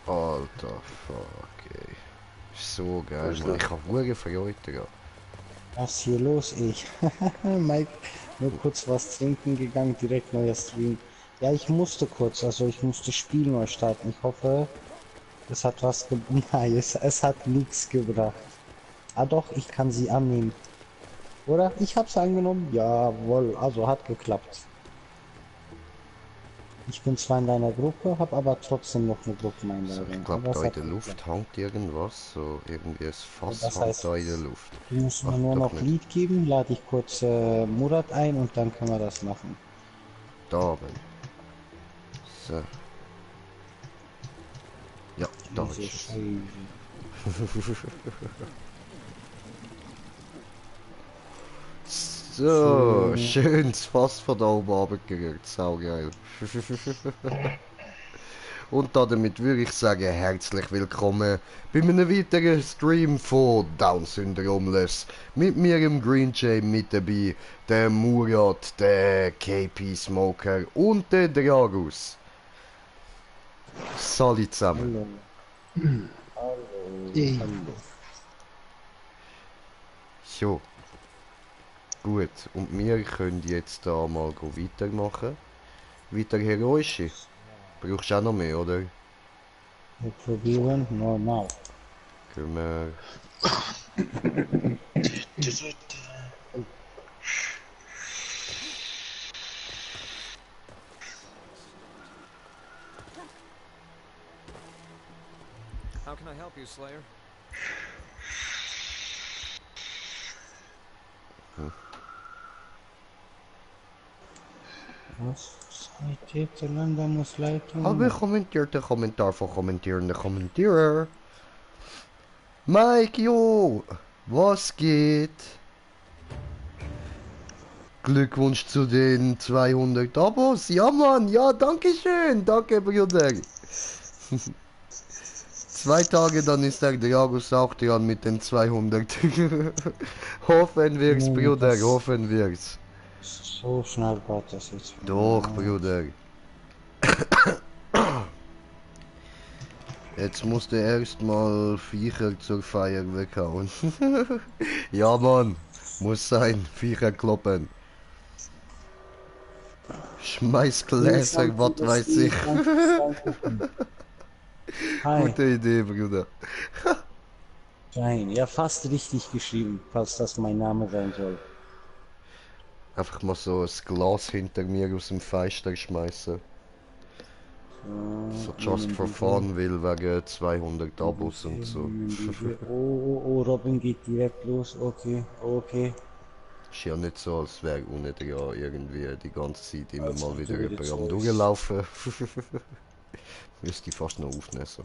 Alter, fuck, ey. So geil, Was ist Mann. das? Ich hab Hunger Freude, Digga. Was ist hier los? Ich, Mike, nur kurz was trinken gegangen, direkt neuer Stream. Ja, ich musste kurz, also ich musste Spiel neu starten. Ich hoffe, es hat was ge Nein, es hat nichts gebracht. Ah doch, ich kann sie annehmen. Oder? Ich hab's angenommen. Jawohl, also hat geklappt. Ich bin zwar in deiner Gruppe, hab aber trotzdem noch eine So, ich Gruppeneinladung. glaube, Aber da es in hat der Luft geklappt. hängt irgendwas. So, irgendwie ein Ja, Fass das hängt heißt, da in der Luft. du musst Ach, mir nur doch noch nicht. Lied geben, lade ich kurz Murat ein und dann können wir das machen. Da oben. So. Ja, da Diese ist es. Scheiße. So, Schön. schönes Fass von da oben runtergerührt. Saugeil. Und damit würde ich sagen, herzlich willkommen bei einem weiteren Stream von Down Syndromless. Mit mir im Green Jay mit dabei, der Murat, der KP Smoker und der Dragus. Salut zusammen. Hallo. Hallo. Ey. Hallo. So, gut. Und wir können jetzt da mal weitermachen. Weiter heroische. Brauchst du auch noch mehr, oder? Wir probieren normal. Können wir... How can I help you, Slayer? Was seid ihr zu Landamusleitung? Habe kommentierte Kommentar von kommentierenden Kommentierer. Mike, jo, was geht? Glückwunsch zu den 200 Abos. Ja, Mann, ja, danke schön. Danke, Bruder. 2 Tage, dann ist der Dragus auch dran mit den 200. Hoffen wir's, Nee, Bruder, hoffen wir's. so schnell geht das jetzt. Doch, Bruder. Jetzt musst du erstmal Viecher zur Feier weghauen. Ja, Mann. Muss sein. Viecher kloppen. Schmeiß Gläser, was weiß ich. Hi. Gute Idee, Bruder. Nein, ja, fast richtig geschrieben, falls das mein Name sein soll. Einfach mal so ein Glas hinter mir aus dem Fenster schmeißen. So just Nehmen for die hier. fun will wegen 200 Nehmen Abos und die hier, so. nehmen die hier. Oh, Robin geht direkt los. Okay, okay. Ist ja nicht so, als wäre unten ja irgendwie die ganze Zeit immer Als mal ob wieder du wieder jemand am Zeus. Durchlaufen. Müsste ich fast noch aufnehmen. So.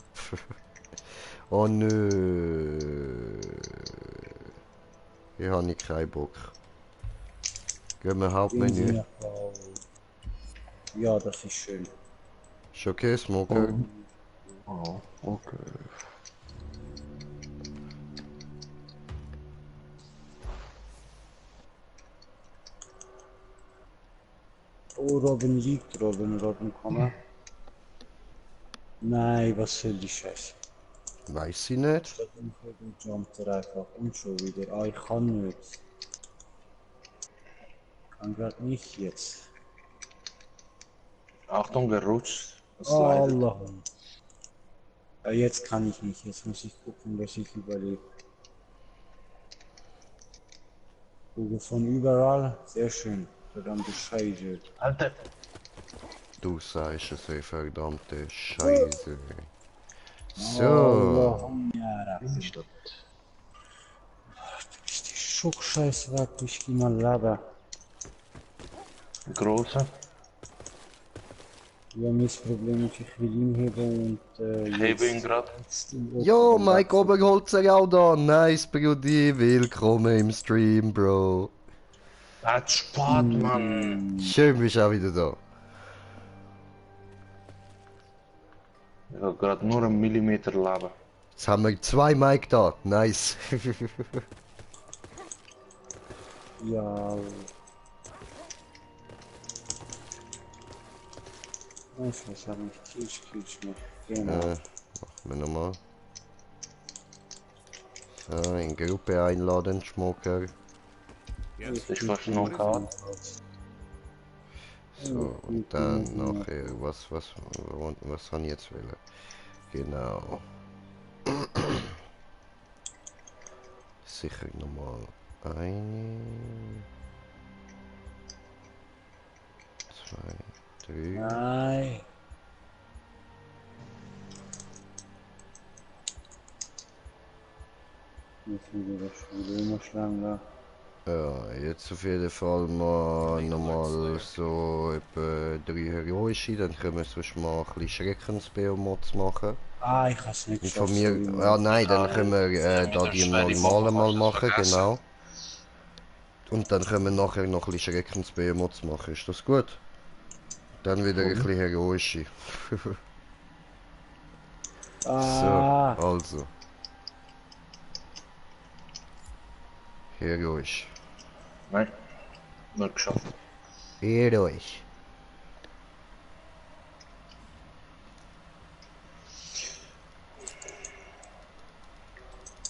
Oh nö. Hier habe ich keinen Bock. Gehen wir Gehen Sie Hauptmenü. nach Hause. Ja, das ist schön. Ist okay, Smoker? Oh, okay. Oh, Robin liegt. Robin, komm. Nein, was soll die Scheiße? Weiß ich nicht. Statt dem Vogel jumpt er einfach und schon wieder. Ah, ich kann nicht. Kann grad nicht jetzt. Achtung, er rutscht. Es leidet. Allah. Ja, jetzt kann ich nicht. Jetzt muss ich gucken, dass ich überlebe. Vogel von überall. Sehr schön. Verdammte Scheiße. Alter! Du sagst es, ey, verdammte Scheiße. So. Allahumma. Bin ich dort? Ist die Schuckscheiße weg, ich geh mal Lava. Große. Wir haben das Problem, ich will ihn heben und Ich hebe ihn gerade. Jo, Mike Oberholzer auch da. Nice, Brudi. Willkommen im Stream, Bro. Hat Spaß, Mann! Schön, bist du auch wieder da. Ich habe gerade nur einen Millimeter Lava. Jetzt haben wir 2 Mike da. Nice. Ja. Ich weiß auch nicht, Kilch, mach. Genau. Machen wir nochmal. So, in Gruppe einladen, Schmucker. Das ist fast noch gehabt. So, und dann nachher, was habe ich jetzt wollen? Genau. Sicher nochmal eine, 2, 3. Nein. Jetzt wieder das Schwule umschlagen da. Ja, jetzt auf jeden Fall mal nochmal so etwa 3 heroische, dann können wir sonst mal ein bisschen Schreckensbeomods machen. Ah, ich hab's nicht geschafft. Informieren. Ah nein, dann können wir da die normalen mal machen, genau. Und dann können wir nachher noch ein bisschen Schreckensbeomods machen, ist das gut? Dann wieder ein bisschen heroische. So, also. Heroisch. Nein, nicht geschafft. Heroisch.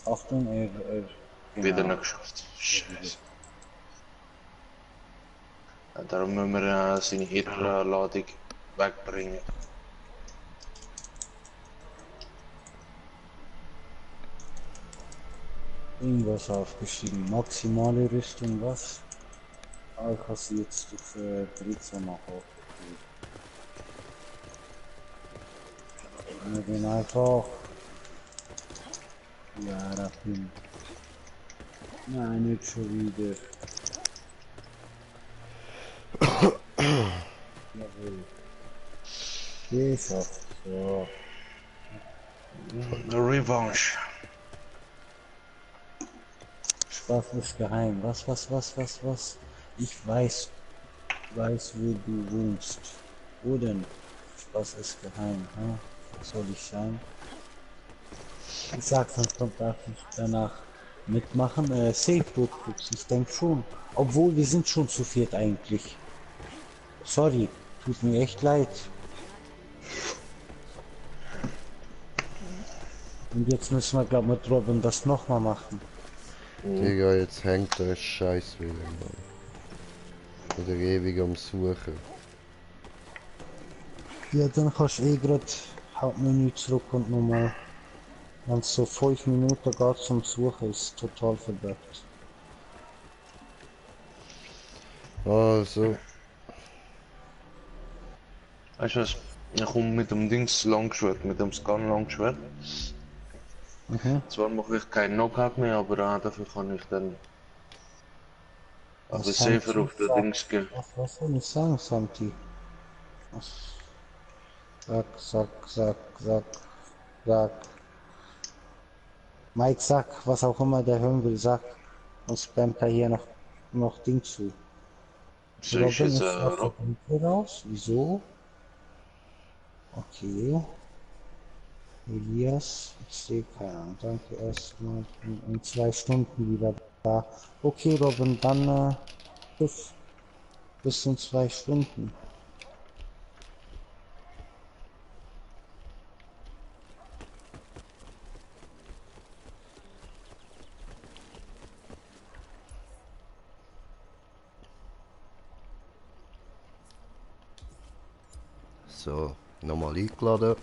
Achtung, Wieder nicht geschafft. Scheiße. Ja, darum müssen wir seine Irrladung wegbringen. Irgendwas aufgeschrieben. Maximale Rüstung, was? Ah, ich habe sie jetzt auf 13 noch aufgekriegt. Wir gehen einfach. Ja, da hin. Nein, nicht schon wieder. Jawohl. Geschafft. So. Revanche. Was ist geheim? Was? Ich weiß, wo du wohnst. Wo denn? Was ist geheim? Hm? Was soll ich sein? Ich sag, sonst kommt darf ich danach mitmachen. Savebook, ich denke schon. Obwohl, wir sind schon zu viert eigentlich. Sorry, tut mir echt leid. Und jetzt müssen wir, glaube ich, mit Robin das nochmal machen. Digga, jetzt hängt der Scheiß wieder, Mann. Wieder ewig am Suchen. Ja, dann kannst du eh grad Hauptmenü zurück und nochmal. Wenn es so 5 Minuten geht zum Suchen, ist total verbuggt. Also, Weißt du was? Ich komme mit dem Dings Langschwert, mit dem Scan Langschwert. Zwar mache ich keinen Knockout mehr, aber dafür kann ich dann also safer auf der Dings gehen. Was soll ich sagen, Santi? Sag. Mike, sag, was auch immer der hören will, sag. Und spammt da hier noch Ding zu. Soll ich jetzt raus? Wieso? Okay. Elias, ich sehe keine Ahnung. Danke erstmal. In 2 Stunden wieder da. Okay, Robin, dann bis in 2 Stunden. so, nochmal eingeladen.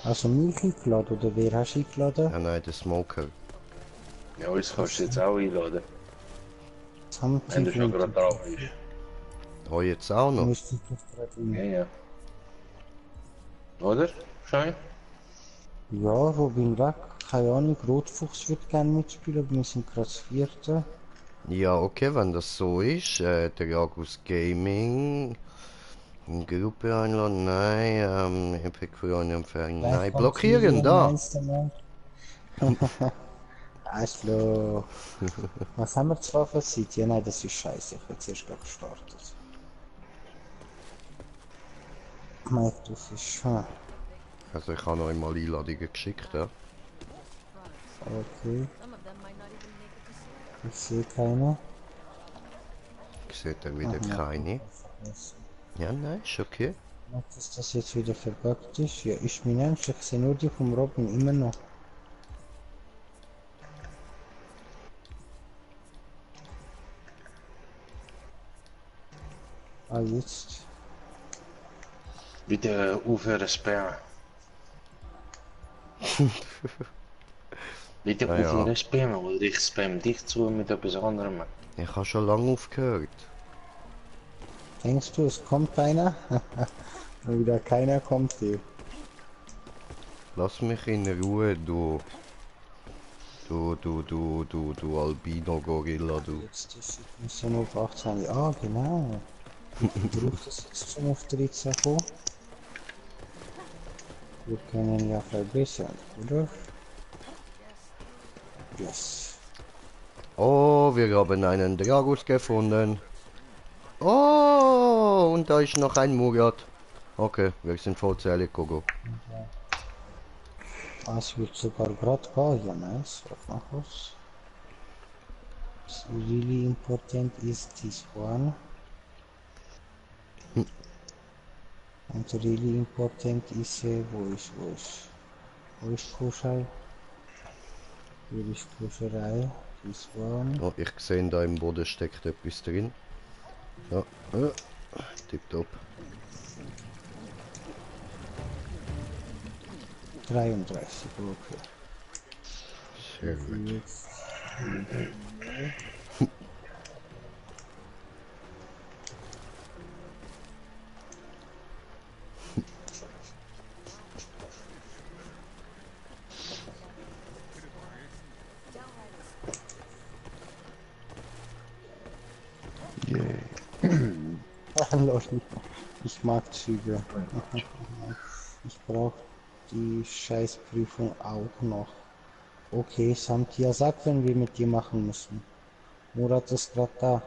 Also mich eingeladen oder wer hast du eingeladen? Ja, nein, der Smoker. Ja, uns kannst du jetzt auch einladen. Das haben Wenn du schon gerade drauf bist. Oh, jetzt auch noch? Müsste ich das gerade Ja. Oder? Schein? Ja, Robin weg. Keine Ahnung, Rotfuchs würde gerne mitspielen, aber wir sind gerade das 4. Ja, okay, wenn das so ist, der Jagus Gaming, Gruppe einladen, nein, Epic Reunion Ferien, nein, blockieren, da! Arschloch. Was haben wir zwar für Zeit? Ja, nein, das ist scheiße, ich bin zuerst gerade gestartet. Mike, du Fisch. Ha. Also ich habe euch mal Einladungen geschickt, ja. Okay, Some of them might not even make it to Slayer. ich sehe keine. Seht ihr Ach, wieder Mike, keine? Ja, nein, ist okay. Dass das jetzt wieder verbuggt ist? Ja, ist mir ernst, ich sehe nur die vom Robin immer noch. Ah, jetzt. Bitte aufhören spammen. Bitte Ja, ja. aufhören spammen, oder ich spam dich zu mit etwas anderem. Ich habe schon lange aufgehört. Denkst du, es kommt einer? Wenn wieder keiner kommt, hier. Lass mich in Ruhe, du. Du Albino-Gorilla, du. Jetzt ist es schon auf 18. Ah, genau. Braucht es jetzt schon auf 13 kommen? Wir können ja verbessern, oder? Yes. Oh, wir haben einen Dragus gefunden. Oh, und da ist noch ein Murat. Okay, wir sind vollzählig, Gogo. Ah, es wird sogar gerade gehen, ja, nice. Warte mal kurz. What's really important is this one. And really important is wo ist Kuschel? Hier ist Kuscherei. This one. Oh, ich sehe, da im Boden steckt etwas drin. Ja, tipptopp. 33, okay. Sehr gut. Jetzt. Leute, ich mag Züge. Ich brauche die Scheißprüfung auch noch. Okay, Samtia, sag, wenn wir mit dir machen müssen. Murat ist gerade da.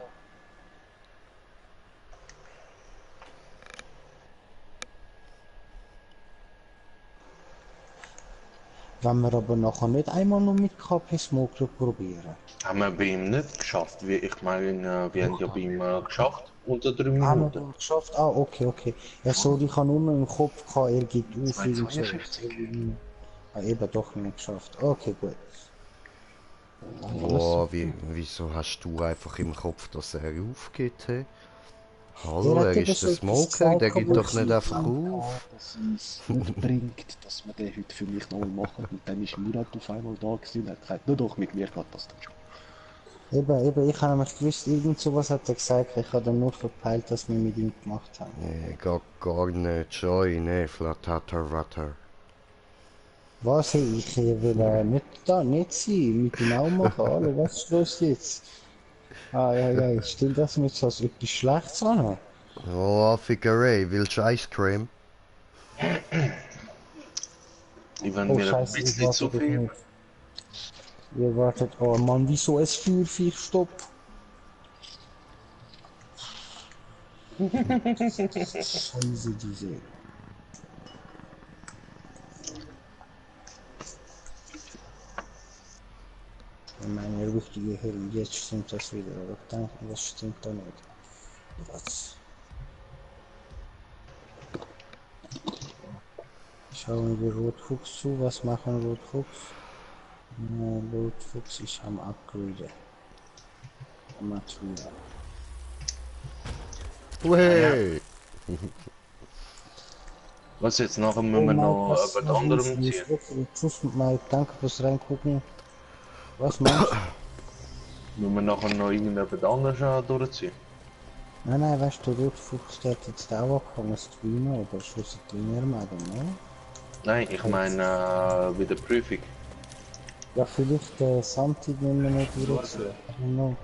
Wenn wir aber nachher nicht einmal noch mit KP Smoker probieren. Haben wir bei ihm nicht geschafft. Ich meine, wir haben ja bei ihm geschafft. Unter 3 Haben wir Minuten. geschafft? Ah, okay, okay. Ja, sorry, ich habe nur im Kopf gehabt, er gibt auf irgend so. 252. Ah, eben doch nicht geschafft. Okay, gut. Boah, wieso hast du einfach im Kopf, dass er aufgeht? He? Hallo, Er hat er eben ist so der etwas Smoker, gesagt, der gibt aber doch nicht einfach auf. Dass es nicht bringt, dass wir den heute für mich noch machen. Und dann ist Murat auf einmal da gewesen und hat gesagt, nur doch, mit mir geht das dann schon. Eben, ich habe nämlich gewusst, irgend sowas hat er gesagt, ich habe dann nur verpeilt, was wir mit ihm gemacht haben. Nee, gar nicht, Joy, nee, Flatater, Watter. Was, hey, ich will nicht sein, mit ihm auch machen, hallo, was ist los jetzt? Ah, ja, ich stell das mir jetzt als etwas Schlechtes an. Oh, Fickerei, willst du Ice Cream? Die werden Oh, mir ein scheiße, ihr bisschen zu wartet viel. nicht. Ihr wartet, oh Mann, wieso es Feuervieh stoppt? Scheiße, diese. Ich meine, richtige Helm, jetzt stimmt das wieder, aber ich denke, das stimmt da nicht. Was? Schauen wir Rotfuchs zu, was machen Rotfuchs? Rotfuchs ist am Upgrade. Material. Hey! Was jetzt nachher müssen wir noch etwas anderem ziehen. Tschüss, Mike, danke fürs Reingucken. Was meinst du? Müssen wir nachher noch irgendetwas anderes durchziehen. Nein, weißt du, Rotfuchs, der hat jetzt auch angefangen zu streamen, oder schon seit längerem, oder ne? Nein, ich meine bei der Prüfung. Ja, vielleicht Samstag müssen wir nicht durchziehen. Genau.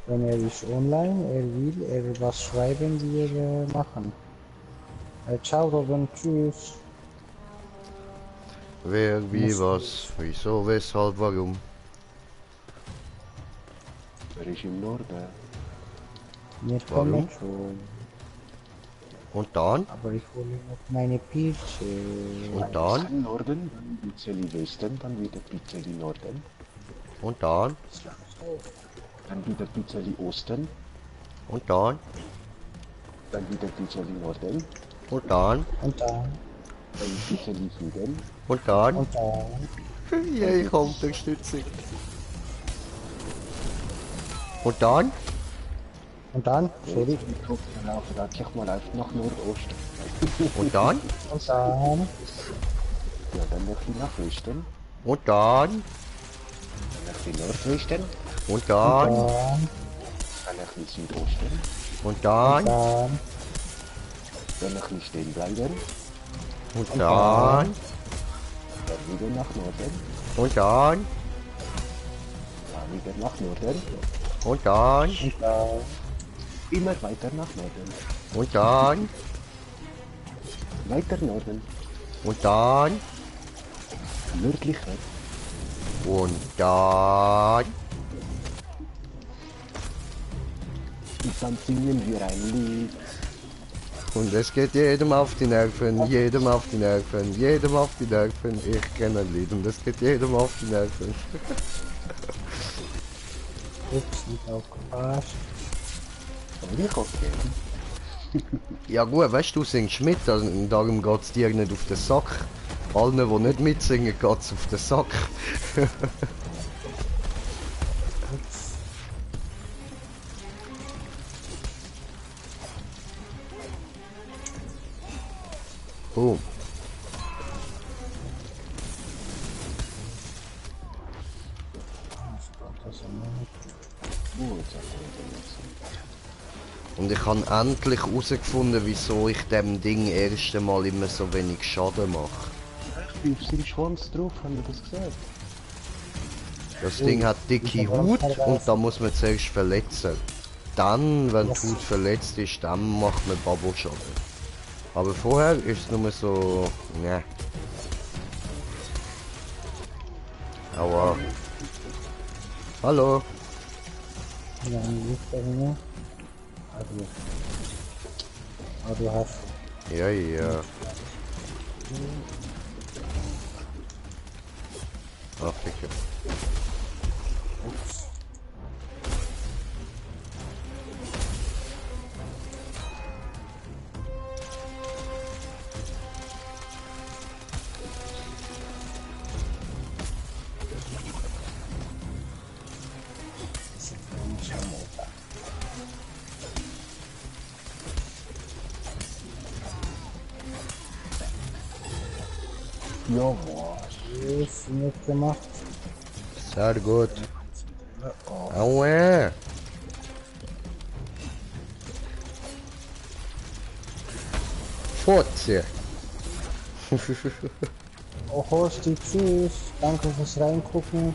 Wenn er ist online, er will, er was schreiben, wir machen. Ciao Robin, tschüss. Wer, wie, was, wieso, weshalb, warum? Er ist im Norden. Wir Warum? kommen schon. Und dann? Aber ich hole noch meine Pilze. Und dann? Im Norden, dann ein bisschen Westen, dann wieder ein bisschen Norden, Und dann? dann wieder ein bisschen Osten, Und dann? dann wieder ein bisschen Norden, Und dann? Und dann, dann ein bisschen Süden, Und dann? und dann. Ja, ich habe Unterstützung. Und dann? Und dann, sorry. ich hoffe, wir laufen endlich mal einfach nach Nordosten. Und dann? Und dann, Ja, dann ein bisschen nach Westen, Und dann? dann ein bisschen Nordwesten, Und und dann? dann, dann ein bisschen Südosten, Und dann? dann, dann ein bisschen stehen bleiben, Und dann? dann wieder nach Norden, Und dann? dann wieder nach Norden, Und dann? und dann, immer weiter nach Norden, Und dann? weiter Norden, Und dann? nördlich weg, Und dann? und dann singen wir ein Lied. Und es geht jedem auf die Nerven, jedem auf die Nerven, jedem auf die Nerven. Ich kenne ein Lied und es geht jedem auf die Nerven. ups, nicht aufgepasst. Aber ich auch gern. Ja gut, weißt du, singst mit, also darum geht's dir nicht auf den Sack. Allen, die nicht mitsingen, geht's auf den Sack. Boom. Oh, jetzt hat er jetzt. Und ich habe endlich herausgefunden, wieso ich dem Ding erst einmal immer so wenig Schaden mache. Ich bin auf seinem Schwanz drauf, haben wir das gesagt? Das Ding hat dicke Haut und da muss man zuerst verletzen. Dann, wenn die Haut verletzt ist, dann macht man Bubble-Schaden. Aber vorher ist es nur so... ne. Aua. Hallo. Ja, nicht dahin. Also. Aber du hast. Ja, ja. Ach, Ficke. Ja, boah. Ist nicht gemacht. Sehr gut. Aua. Fotze. Oh, Horsti, tschüss. Danke fürs Reingucken.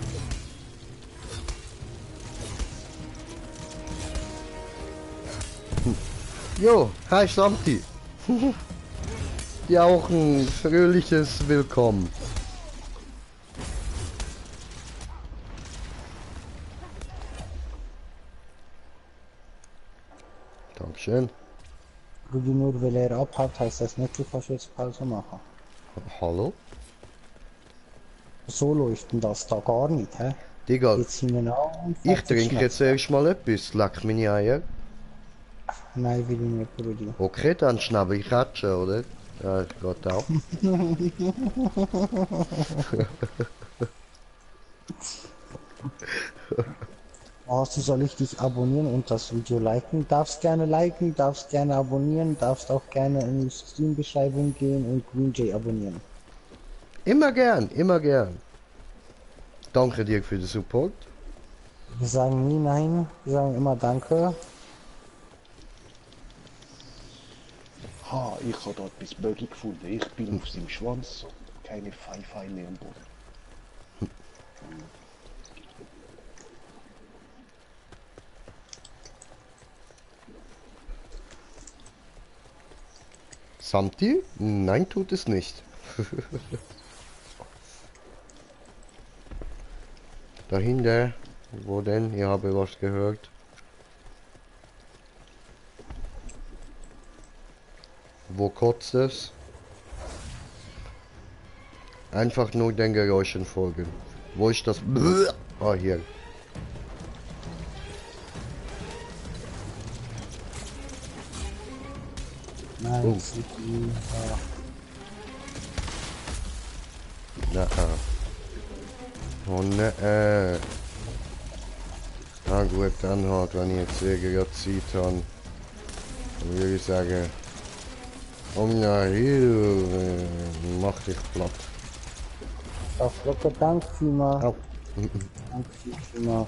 Jo, hi Samti. Dir auch ein fröhliches Willkommen. Dankeschön. Rudi, nur weil er abhaut, heißt das nicht, du kannst jetzt Pause machen. Hallo? So läuft denn das da gar nicht, hä? Digga, Jetzt hinten an und ich fertig trinke schmeckt's. jetzt erst mal etwas. Leck meine Eier. Nein, will ich nicht, Rudi. Okay, dann schnapp ich Ratschen, oder? Ja, geht auch. Also soll ich dich abonnieren und das Video liken, darfst gerne abonnieren, darfst auch gerne in die Stream-Beschreibung gehen und Green Jay abonnieren. Immer gern, immer gern. Danke dir für den Support. Wir sagen nie nein, wir sagen immer danke. Ha, ich habe da etwas Bögi gefunden. Ich bin auf seinem Schwanz. Keine Pfeife mehr am Boden. Samti? Nein, tut es nicht. Dahinter. Wo denn? Ich habe was gehört. Wo kotzt es? Einfach nur den Geräuschen folgen. Wo ist das? Ah, hier. Nein, Oh. City. Na, oh ne. Na gut, dann halt, wenn ich jetzt gerade Zeit habe, dann würde ich sagen, komm ja hier, mach dich platt. Auf Glocke, danke vielmals. Au. Danke vielmals.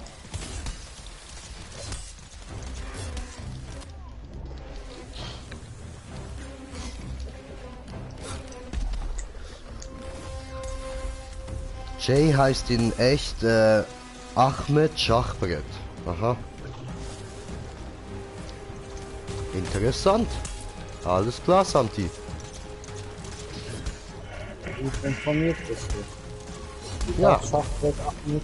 Jay heißt in echt Ahmed Schachbrett. Aha. Interessant. Alles klar, Santi. Gut informiert bist du. Ja. Schachbrett auch mit.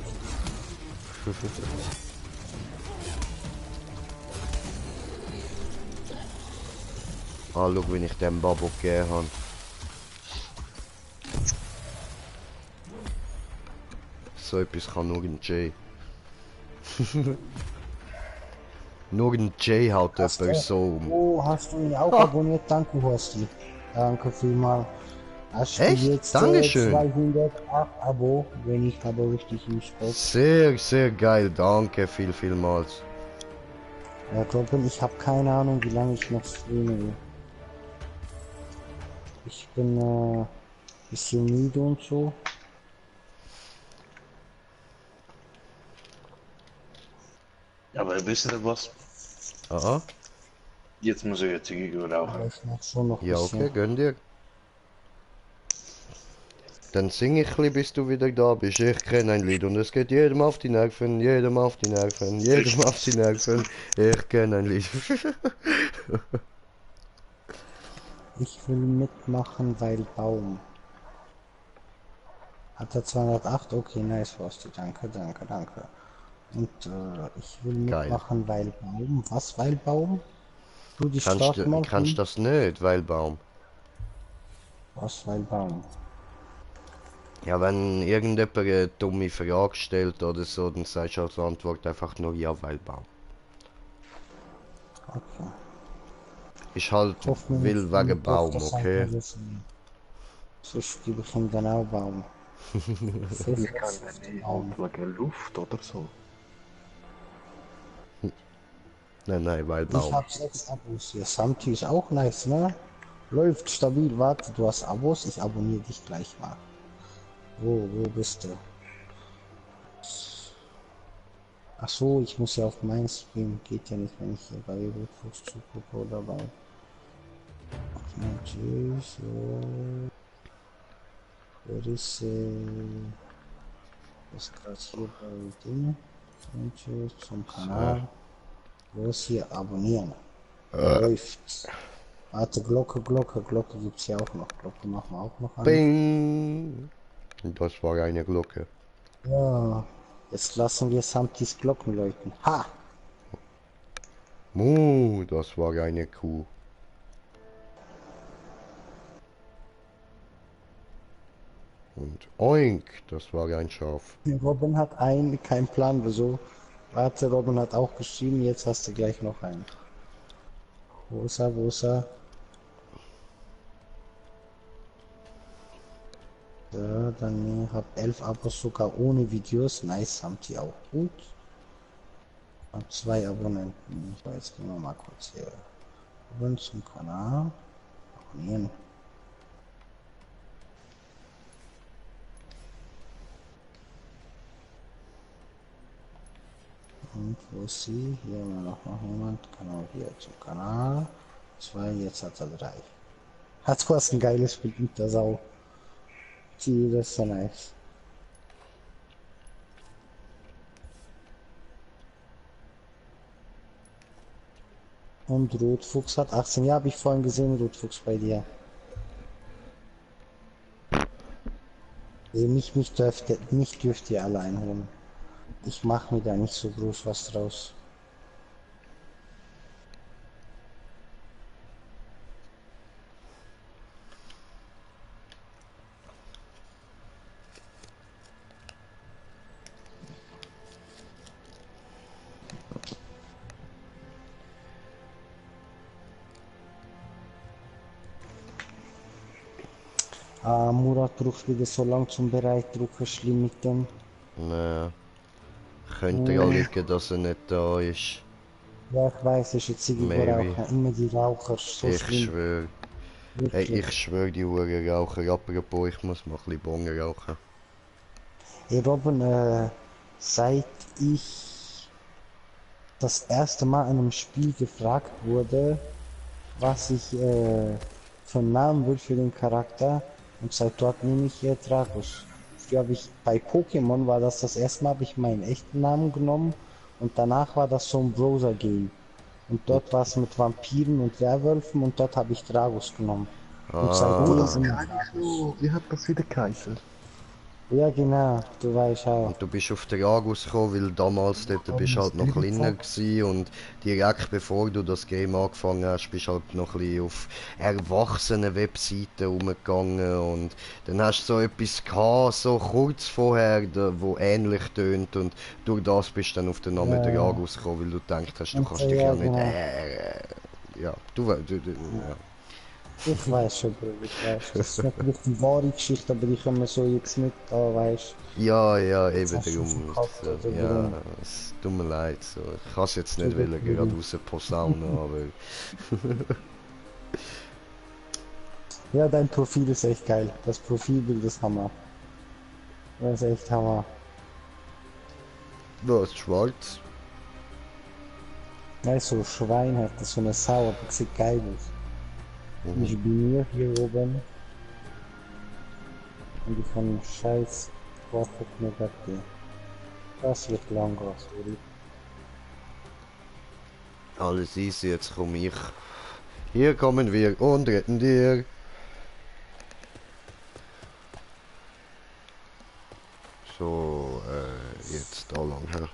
Ah, schau, wenn ich dem Babo gegeben habe. So etwas kann nur ein Jay. Nur ein Jay haut Hast jemand du? so um. Oh, hast du mich auch Ah. abonniert? Danke, Horsti. Danke vielmals. Hast du Echt? jetzt Dankeschön. 208 Abo, wenn ich aber richtig im Sport. Sehr, sehr geil. Danke vielmals. Ja, Robin, ich habe keine Ahnung, wie lange ich noch streame. Ich bin bisschen müde und so. Aber wisst ihr was? Aha. Jetzt muss ich jetzt Aber rauchen. ich mach schon noch ein Ja, bisschen. okay, gönn dir. Dann singe ich ein bisschen, bis du wieder da bist. Ich kenne ein Lied und es geht jedem auf die Nerven, jedem auf die Nerven, jedem auf die Nerven. Ich kenne ein Lied. Ich will mitmachen, weil Baum. Hat er 208? Okay, nice, Frosty. Danke, danke, danke. Und ich will Geil. mitmachen, weil Baum. Was, weil Baum? Du, die starten mal. Kannst das nicht, weil Baum. Was, weil Baum? Ja, wenn irgendjemand eine dumme Frage stellt oder so, dann sagst du als Antwort einfach nur ja, weil Baum. Okay. Ich halt Ich hoffe, mir will nicht wegen meine Baum, Tochter sagt okay? mir das nie. Sonst gebe ich ihm genau Baum. Ich kann nicht Baum. wegen Luft oder so. Nein, weil Ich Baum. habe 6 Abos hier. Samti ist auch nice, ne? Läuft stabil. Warte, du hast Abos? Ich abonniere dich gleich mal. Wo bist du? Ach so, ich muss ja auf meinen Stream. Geht ja nicht, wenn ich hier bei Rückfuchs zugucke oder bei. Okay, tschüss. So. Wer ist, ist gerade hier bei Ding. Und tschüss zum Kanal. Wo ist hier? Abonnieren. Läuft. Warte, Glocke gibt's hier auch noch. Glocke machen wir auch noch an. Bing! Das war eine Glocke. Ja. Jetzt lassen wir Samtis Glocken läuten. Ha! Das war eine Kuh. Und oink, das war ein Schaf. Robin hat keinen Plan, wieso. Warte, Robin hat auch geschrieben, jetzt hast du gleich noch einen. Wo ist er, wo ist er? Ja, dann hat 11 Abos sogar ohne Videos. Nice, haben die auch gut. Hab 2 Abonnenten. So, jetzt gehen wir mal kurz hier rüber zum Kanal. Abonnieren. Und wo ist sie? Hier haben wir noch jemand. Genau, hier zum Kanal. 2, jetzt hat er 3. Hat was ein geiles Bild mit der Sau. Die, das ist so nice. Und Rotfuchs hat 18. Ja, habe ich vorhin gesehen, Rotfuchs bei dir. Mich dürft ihr alle einholen. Ich mache mir da nicht so groß was draus. Murat braucht wieder so lang zum Bereitdrucken, schlimm mit dem. Naja. Könnte ja liegen, dass er nicht da ist. Ja, ich weiß, es ist jetzt irgendwo Maybe. Rauchen. Immer die Raucher, so Ich schlimm. schwöre. Hey, Wirklich. ich schwöre, die Huren rauchen. Apropos, ich muss mal ein bisschen Bongen rauchen. Hey Robin, seit ich das erste Mal in einem Spiel gefragt wurde, was ich für einen Namen will für den Charakter, und seit dort nehme ich Dragus. Früher habe ich bei Pokémon war das erste Mal, habe ich meinen echten Namen genommen und danach war das so ein Browser-Game. Und dort war es mit Vampiren und Werwölfen und dort habe ich Dragus genommen. Und Oh, seitdem das immer kann ich noch. Wie hat das wieder geheißen? Ja genau, du weißt auch. Und du bist auf den Argus gekommen, weil damals dort bist du halt noch kleiner gewesen und direkt bevor du das Game angefangen hast, bist du halt noch ein bisschen auf erwachsenen Webseiten rumgegangen und dann hast du so etwas gehabt, so kurz vorher, wo ähnlich tönt und durch das bist du dann auf den Namen Ja, der ja. Argus gekommen, weil du gedacht hast, du Und kannst so, dich ja, ja nicht, genau. ja, ja. Ich weiß schon, Bro, ich weiß. Das ist natürlich die wahre Geschichte, aber die können wir so jetzt nicht da, weißt Ja, ja, Jetzt eben hast du darum. verkackt, So, oder ja, warum? es tut mir leid. So. Ich kann es jetzt nicht Tut wollen, mir gerade leid. raus posaunen, aber Ja, dein Profil ist echt geil. Das Profilbild ist Hammer. Das ist echt Hammer. was, schwarz? Ja, so ein Schwein hat das, so eine Sau, aber sieht geil aus. Mhm. Ich bin hier oben und ich kann scheiß Waffe mir geben. Das wird lang gehen, sorry. Alles easy, jetzt komme ich. Hier kommen wir und retten dir. So, jetzt da lang her.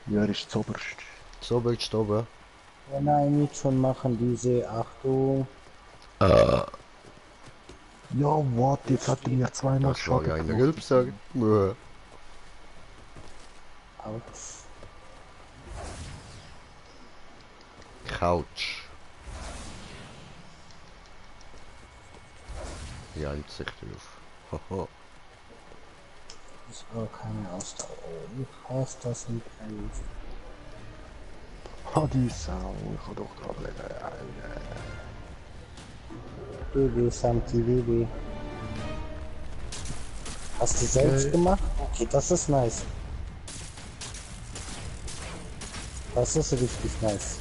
Ja, er ist zoberst. So, willst du oben? Ja, nein, nicht schon machen diese Achtung. Ja, warte, jetzt hat er mir zweimal Das war Schaden ein gemacht. Rülpser. Aus. Couch. Die Einsicht drauf. Haha. Ist auch keine Ausdauer. Ich hasse das nicht. Oh, die Sau, ich kann doch dran BB, Samti, BB. Hast du selbst gemacht? Okay, das ist nice. Das ist richtig nice.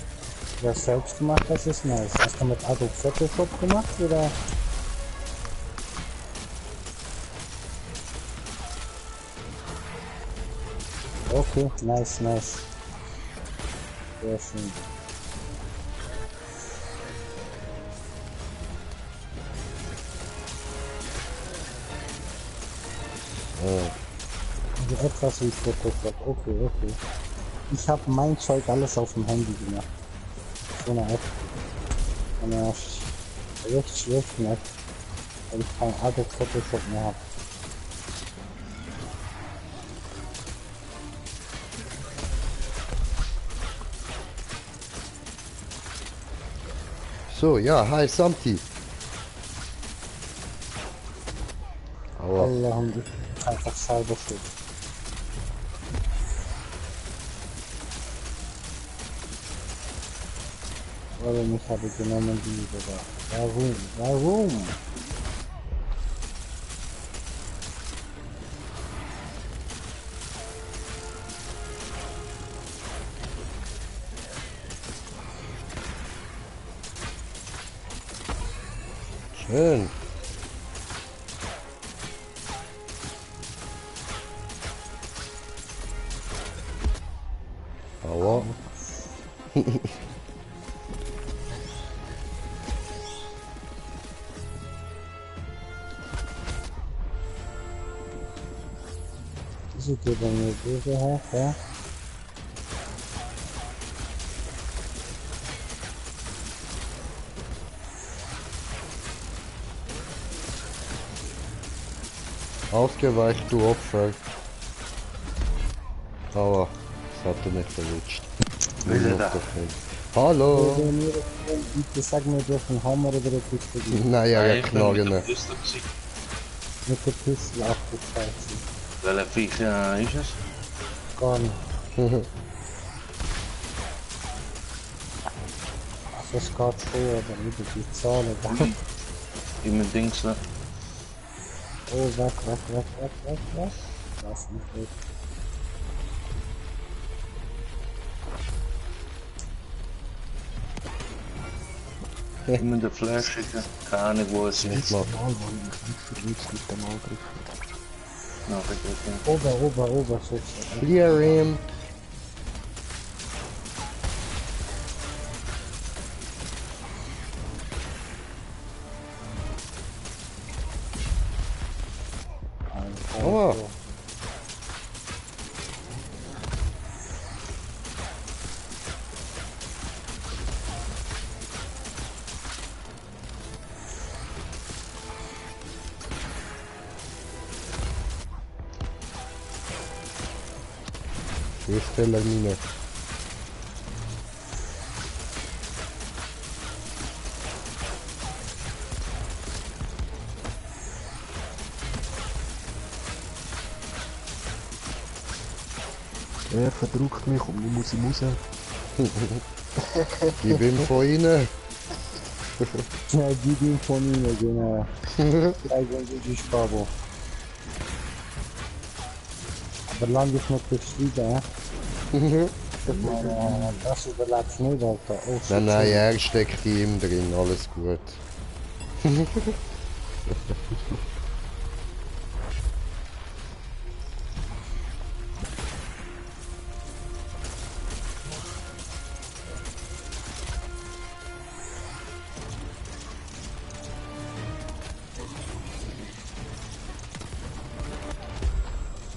Du hast selbst gemacht, das ist nice. Hast du mit Adobe Photoshop gemacht oder? Okay, nice, nice. Sehr schön. Also etwas wie Photoshop. Okay, okay. Ich habe mein Zeug alles auf dem Handy gemacht. So eine App. Eine recht schlechte App, weil ich kein Adobe Photoshop mehr habe. So, ja, hi Samti. Aua. Alle haben die einfach selber schuld. Warum ich habe genommen die sogar? Warum? Warum? Schön. Aua. Wieso geht er mir böse her? Ja? Ausgeweicht, du Opfer. Aua, das hat er nicht erwischt. Will er Nur noch da? davon. Hallo. Bitte sag mir durch den Hammer oder eine Pistole. Naja, Nein, ja, ich bin mit Knarren. der Pistole gewesen. Mit der Pistole auf die Scheiße. Welcher Viech ist es? Gar nicht. Also es geht schon, aber wieder die Zahlen da. Im Dings, ne? Oh, weg. Lass mich weg. Immer der Flash schicken. Keine Ahnung, wo es ist. Mal, wo ich mich nicht verletzt mit dem Angriff. Na, vergessen. Ober, so. Clear him. Oh. Mine. Er verdrückt mich und ich muss ihm raus. Gib ihm von innen. Ja, gib ihm von ihnen, genau. Eigentlich ist Babo. Aber lang ist noch befrieden, das überlebst du nicht, Alter. Oh, Nein, er steckt in ihm drin, alles gut.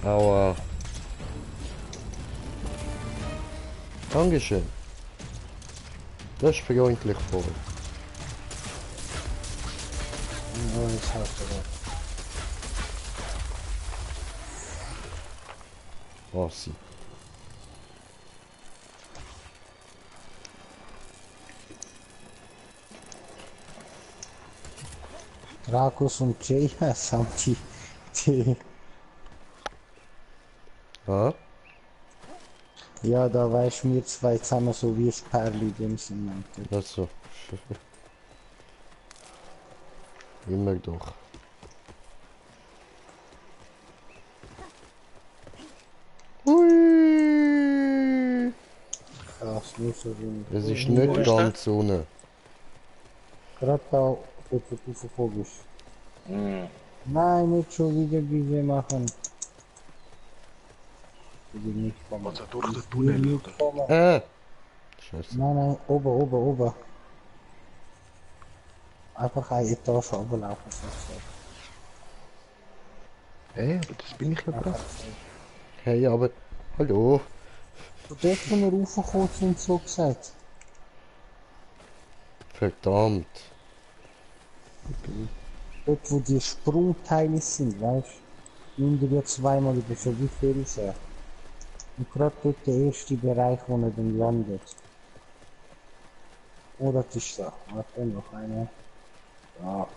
Aua. Dankeschön. Das ist freundlich voll. Oh, das hast du Oh, sie. Drakus und Jay haben die. Ah? Ja, da weißt du, wir zwei zusammen so wie ein Perli dem sind. Also. Immer doch. Hui! Krass, nicht so wenig. Es ist nicht ganz ohne. Gerade da, wo du raufgekommen bist. Hm. Nein, nicht schon wieder diese machen. Ich will nicht kommen. Also durch den Tunnel, oder? Kommen. Scheiße. Nein, ober. Einfach eine Etage runterlaufen. Das bin ich ja brav. Hey, aber. Hallo? Dort, wo wir raufgekommen sind, so gesagt. Verdammt. Dort, wo die Sprungteile sind, weißt du? Nimm dir ja zweimal über so wie viel ist er. Und gerade dort der erste Bereich, wo er dann landet. Oh, das ist da. Warte, noch eine. Ja.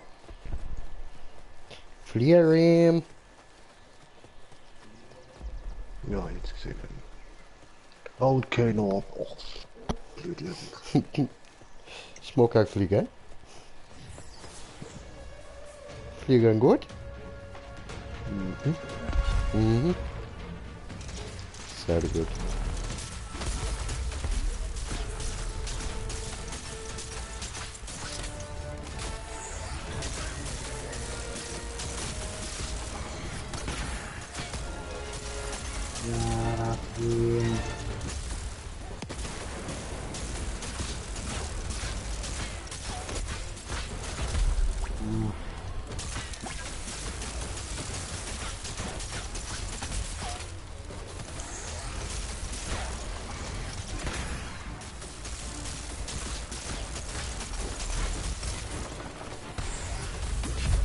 Flier ihm. Ja, jetzt gesehen. Okay, noch. Och, blöd. Smoke fliegen. Fliegen gut? Mhm. Sehr gut. Ja, Raffin.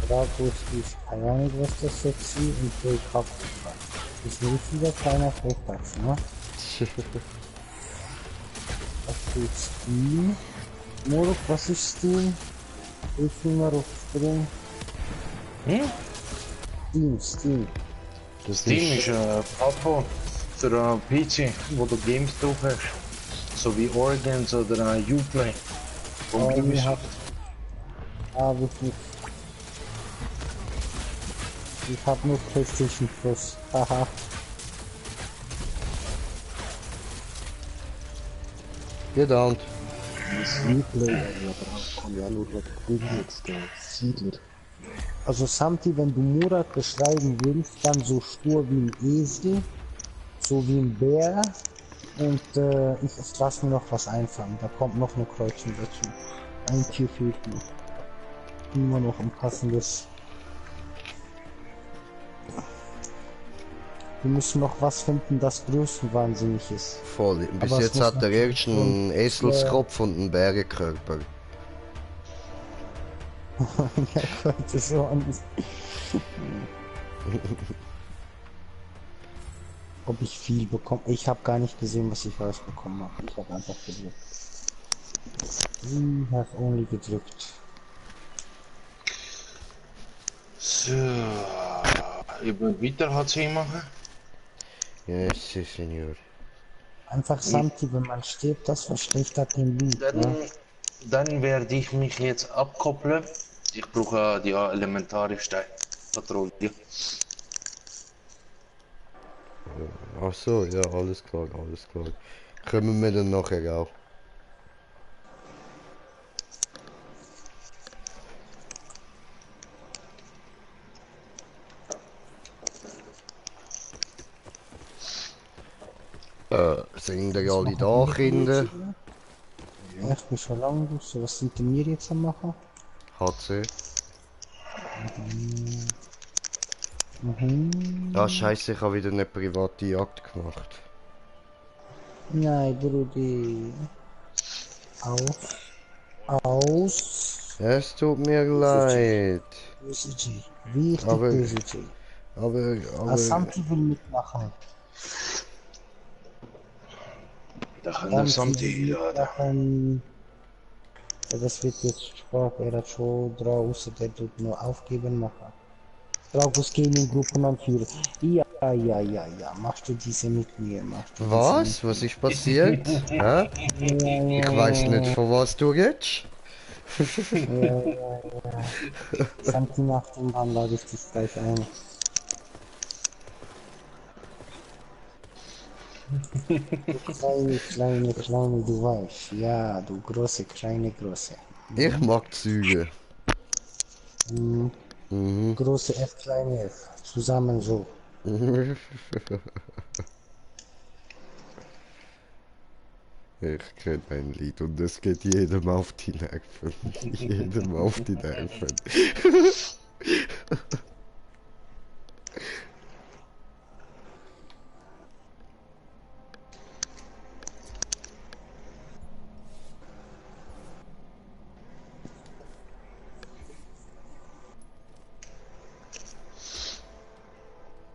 Dragus ist keine Ahnung, was das jetzt ist und der Kopf ist ein richtiger kleiner Frechtachs, ne? Das steht Steam. Moruk, was ist Steam? Hilf mir mal auf Sprung. Steam. Das Steam ist eine Plattform für einen PC, wo du Games drauf hast. So wie Origins oder Uplay. Oh, Und wir haben... Ah, wirklich. Ich hab nur PlayStation Plus. Haha. gedownt. Das Replay, aber kann ja nur was bringen jetzt, der Siedler. Also Samti, wenn du Murat beschreiben willst, dann so stur wie ein Esel, so wie ein Bär und ich lass mir noch was einfallen. Da kommt noch eine Kreuzung dazu. Ein Tier fehlt mir. Immer noch ein passendes. Wir müssen noch was finden, das größenwahnsinnig ist. Voll. Bis Aber es jetzt muss hat der natürlich erste einen Eselskopf und einen Bärenkörper. Ja, könnte so anders. Ob ich viel bekomme? Ich habe gar nicht gesehen, was ich rausbekommen habe. Ich habe einfach gedrückt. Ich habe only gedrückt. So, über weiter HC machen. Yes, si, Senor. Einfach Samti, wenn man stirbt, das verschlechtert den Loot. Ne? Dann werde ich mich jetzt abkoppeln. Ich brauche die elementarischste Patrouille. Ach so, ja, alles klar, alles klar. Kommen wir dann nachher auch. Sind da alle da, Kinder? Echt nicht so lang, du. So, was sind denn wir jetzt am machen? HC. Mhm. Ah, scheiße, ich habe wieder eine private Jagd gemacht. Nein, Brudi. Aus. Es tut mir leid. Böse G. Richtig Aber- böse G. Aber, Samti will mitmachen. Da kann der Samti will da. mitmachen. Ja, das wird jetzt Spaß. Er hat schon draußen, der tut nur aufgeben machen. Draußen gehen in Gruppen anführen. Ja. Machst du diese mit mir? Machst du was? Was ist passiert? Hä? Ich weiß nicht, von was du redest. Samti macht und dann lade ich dich gleich ein. Du kleine, du weißt. Ja, du große, kleine. Ich mag Züge. Mhm. Mhm. Große F, kleine F. Zusammen so. Ich kenne ein Lied und es geht jedem auf die Nerven. Jedem auf die Nerven.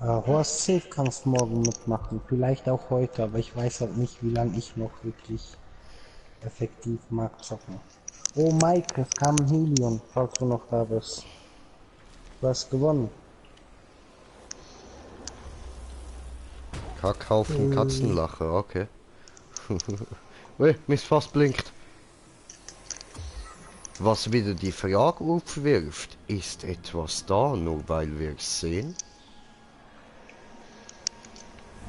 Horst Safe kannst morgen mitmachen. Vielleicht auch heute, aber ich weiß halt nicht, wie lange ich noch wirklich effektiv mag zocken. Oh Mike, es kam ein Helion, falls du noch da bist. Du hast gewonnen. Kackhaufen Katzenlacher, okay. Ui, mein Fass blinkt. Was wieder die Frage aufwirft, ist etwas da, nur weil wir es sehen?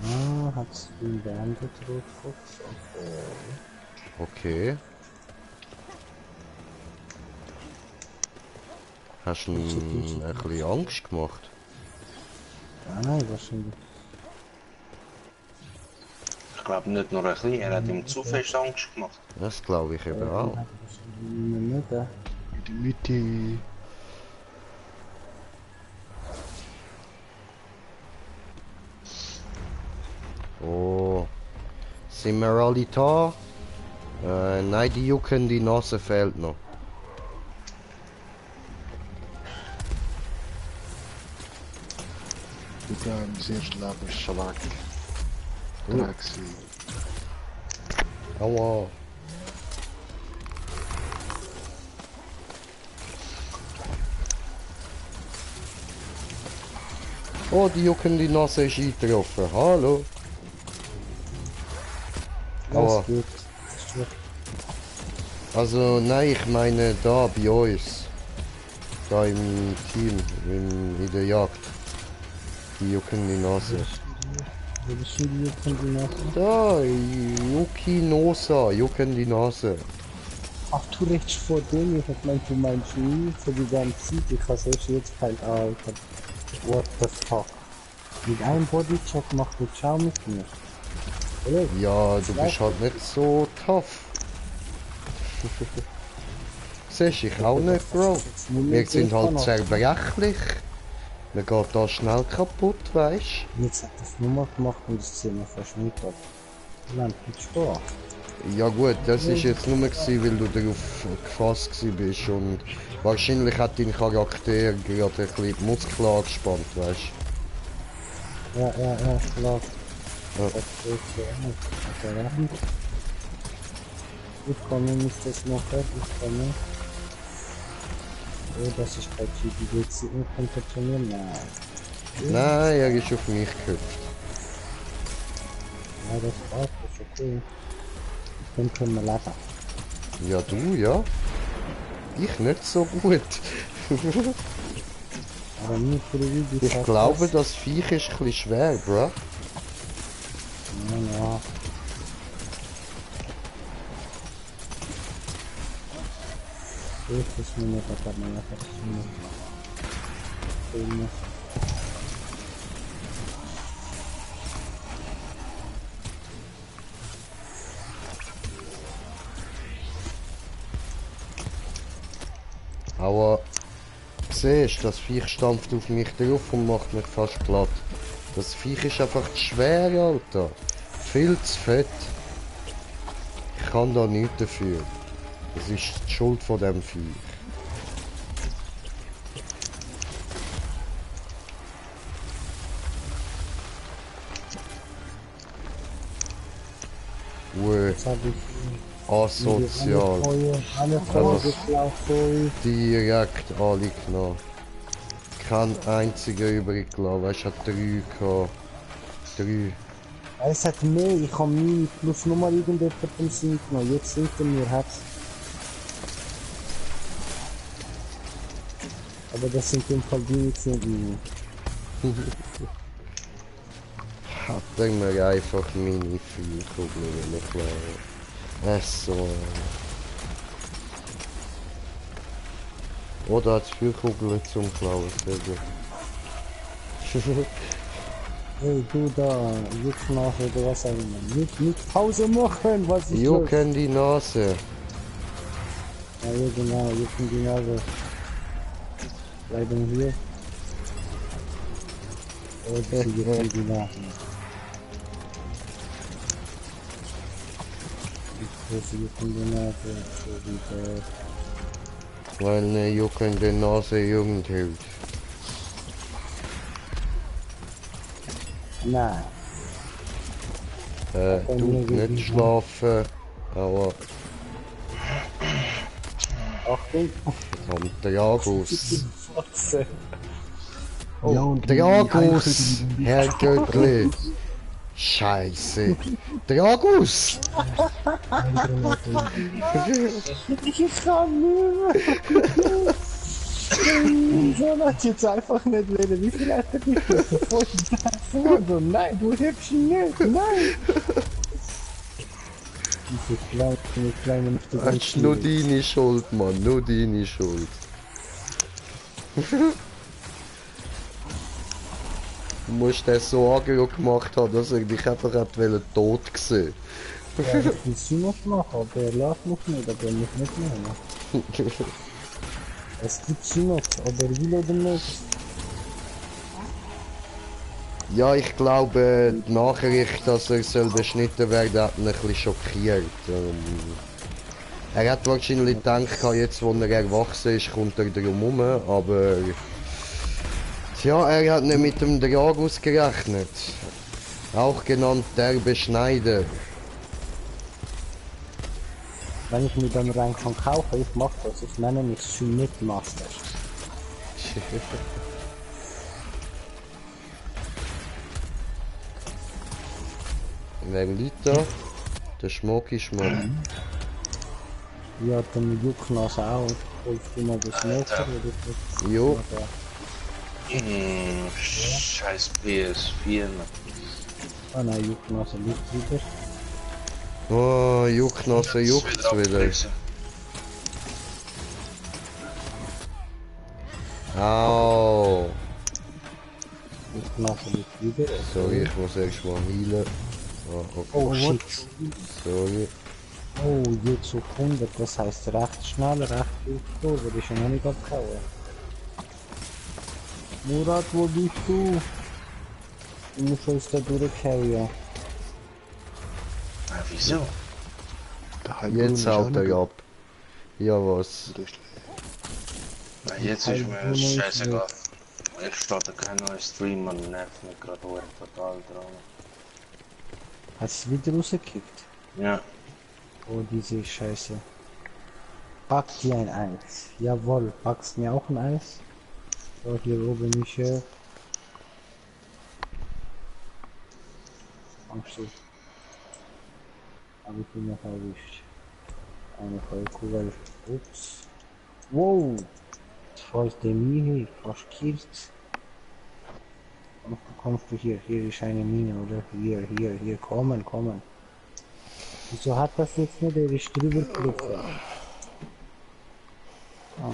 Ah, hat's ihn beendet, Rotfuchs? Okay. Hast du ein bisschen Angst gemacht? Ja, nein, wahrscheinlich. Ich glaube nicht nur ein bisschen, er hat ihm zu fest Angst gemacht. Das glaube ich eben auch. Nicht, ja. In die Mitte. Oh. Sind wir alle da? Nein, die Jucken, die Nase fehlt noch. Bitte ein sehr schlauer Schlag. Uh. Taxi. Aua. Oh, die juckende Nase ist eingetroffen. Hallo. Aua. Was geht? Ist gut. Also, nein, ich meine da bei uns. Da im Team, in der Jagd. Die juckende Nase. Wo bist denn die juckende Nase? Da, Yukinosa, juckende Nase. Ach, du redest vor dem, ich hab gemeint, du meinst nie für die ganze Zeit. Ich hab selbst jetzt kein Alter. What the fuck? Mit einem Bodycheck macht du Ciao mit mir. Oder? Ja, du bist halt nicht so tough. Siehst ich auch nicht, Bro. Wir sind halt zerbrechlich. Man geht da schnell kaputt, weißt Jetzt hat das Nummer gemacht und das Zimmer verschmiert hat. Nein, nicht Spaß. du? Ja gut, das ist jetzt nur gewesen, weil du darauf gefasst gewesen bist und wahrscheinlich hat dein Charakter gerade ein bisschen die Muskeln angespannt, weißt Ja, klar. Ja. Das ist so. Okay, ich komme, muss das machen, ich komme. Oh, das ist bei GBG nicht konfektionieren, nein. Nein, er ist auf mich gehüpft. Ja, das passt, das ist okay. Dann können wir leben. Ja, du, ja. Ich nicht so gut. Aber nur für die Videos. Ich glaube, das Viech ist ein bisschen schwer, bro. Ja. Das mir nicht, das hat man einfach nicht. Aber siehst, das Viech stampft auf mich drauf und macht mich fast platt. Das Viech ist einfach zu schwer, Alter. Viel zu fett. Ich kann da nichts dafür. Das ist die Schuld von dem Viech. Jetzt habe ich Asozial. alle Feuer geklaut, sorry. Direkt alle genommen. Kein einziger übrig gelassen. Weißt du, hat 3 gehabt. 3. Es hat mehr, ich habe nie plus nochmal irgendjemanden Sinn genommen. Jetzt sind er mir hat's. Aber das sind im Fall die nicht sind. Hat er mir einfach meine Feuerkugeln klar. Es so. Oder hat Feuerkugeln zum Klauen, sehr gut. Hey, du da, Jucknase oder was auch immer. Nicht Pause machen, was ist los? Jucken die Nase. Ja, genau, jucken die Nase. Bleiben hier. Und sie jucken die Nase. Sie jucken die Nase. So wie das. Weil eine juckende Nase Jugend hält. Nein. Tut nicht schlafen, aber Achtung. kommt der Agus. Fotze. Ja, und Der meine Agus, Herr Göttli. Scheiße. Der Agus! Ich kann nicht mehr. So hat jetzt einfach nicht wollen. Wie viel hat er gegriffen? Vor, nein, du hebst ihn nicht. Nein. Diese kleine Das ist nur deine Schuld, Mann. Nur deine Schuld. Du musst das so aggro gemacht haben, dass er dich einfach hat tot sehen. Ja, ich will sie noch machen, aber er lässt mich nicht, aber er muss nicht nehmen. Es gibt sie noch, aber er will oder nicht. Ja, ich glaube, die Nachricht, dass er soll beschnitten werden, hat ihn ein bisschen schockiert. Er hat wahrscheinlich gedacht, jetzt wo er erwachsen ist, kommt er drum herum, aber... Tja, er hat nicht mit dem Dragus gerechnet. Auch genannt der Beschneider. Wenn ich mir dann rein kann kaufen, ich mach das. Ich nenne mich Summit Master. Wer liegt da? Der Schmucki Schmuck. Ja, dann Jucknase auch. Holst du mal das Messer oder das? Jo. Scheiß PS4, Mann. Ah nein, Jucknase liegt wieder. Oh, Jucknase, Jetzt juckt's wieder wieder. abgefressen. Au. Jucknase liegt wieder. Sorry, ich muss erst mal heilen. Oh, Oh shit. sorry. Oh, jetzt auf 100, das heißt recht schnell, recht gut durch, ist ja noch nicht abgehauen. Murat, wo bist du? Du musst uns da durchhauen. Ah, wieso? Der Heilbrunnen Jetzt ist auch haut noch er ab. Ja, was? gut. Na, jetzt ist mir scheißegal. Ich starte keinen neuen Stream und nervt mich gerade total dran. Hast du wieder rausgekickt? Ja, Oh, diese Scheiße. Back dir ein Eis. Jawohl, backst mir auch ein Eis? So, hier oben Michel. Kommst du? Hab ich ihn noch erwischt. Eine Vollkugel. Ups. Wow! Voll dem Mine, fast killt. Kommst du hier? Hier ist eine Mine, oder? Hier, kommen. Wieso hat das jetzt nicht? Der ist drüber gelaufen. Ah.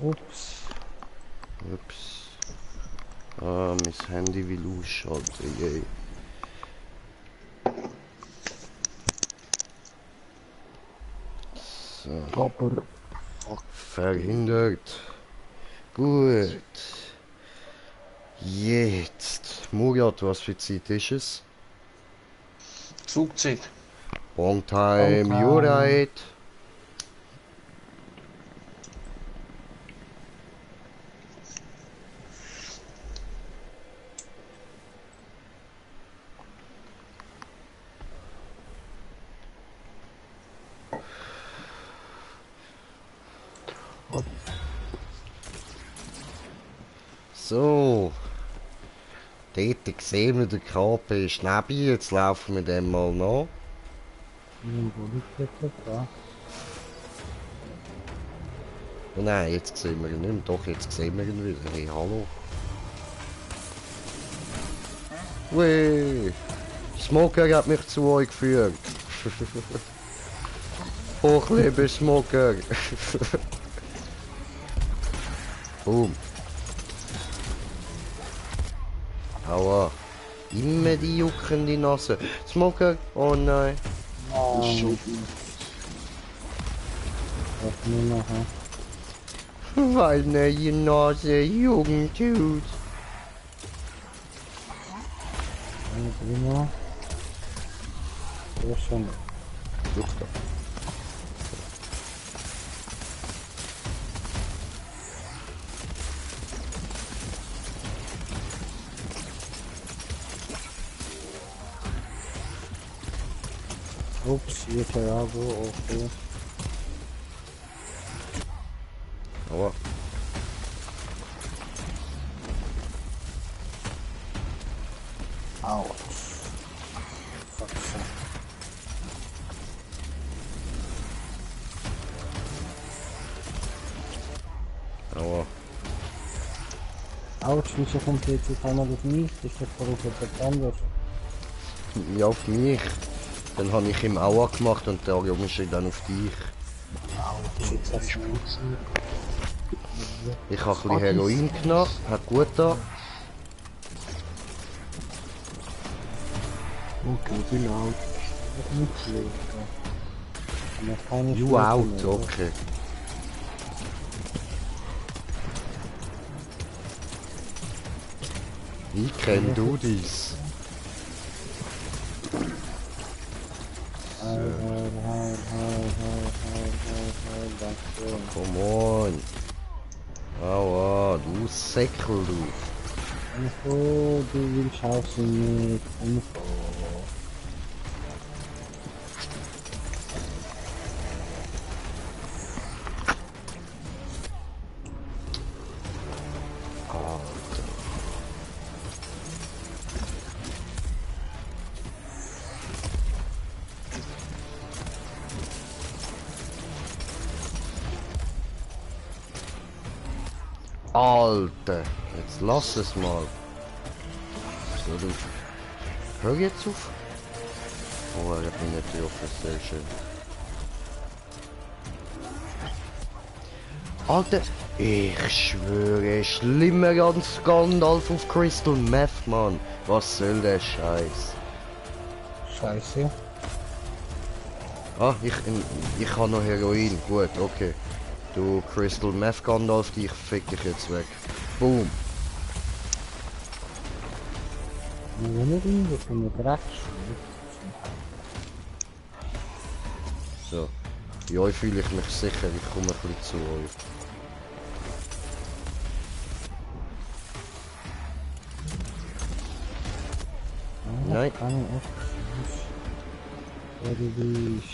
Ups. Ups. Ah, mein Handy will ausschalten, je. So. Aber Verhindert. Gut. Jetzt. Murat, was für Zeit ist es? Zugzeit. Long time, Long you time. right. So. Dort sehen wir den KP Schnabi. Jetzt laufen wir dem mal nach. Wo liegt der Kopf da? Oh nein, jetzt sehen wir ihn nicht mehr. Doch, jetzt sehen wir ihn wieder. Hey, hallo. Weh. Smoker hat mich zu euch geführt. Hochlebe Smoker. Boom. Aua. Immer die juckende Nase. Smoker? Oh nein. ist schon Was nur noch, hä? Weil neue Nase Jugend tut. Prima. Sehr schön. Juckt da. Ups, hier Terrago, okay. Aua. Autsch. Fuck. Aua. Autsch, wieso kommt der jetzt auf einmal auf mich? Das ist doch voll auf etwas anderes. Ja, auf mich. Dann habe ich ihm Aua gemacht und der Arium ist dann auf dich. Autsch, jetzt hast du Ich habe ein bisschen Heroin genommen, hat gut da. okay, bin out. nicht schlecht. Aber keine You Schläge out, mehr, okay. Wie kenn du dies? Heil, danke. Come on. Aua, du Säckel, du. Info, du willst auch mit Info. Alter, jetzt lass es mal. So, du. Hör jetzt auf. Oh, er hat mich nicht getroffen, sehr schön. Alter, ich schwöre, schlimmer als Gandalf auf Crystal Meth, Mann. Was soll der Scheiß? Scheiße. Ah, ich habe noch Heroin. Gut, okay. Du Crystal Meth Gandalf, ich fick dich jetzt weg. Boom. Wir können Drachen. So. Bei euch fühle ich mich sicher, ich komme ein bisschen zu euch. Nein. Kann ich echt nicht. Wer du bist.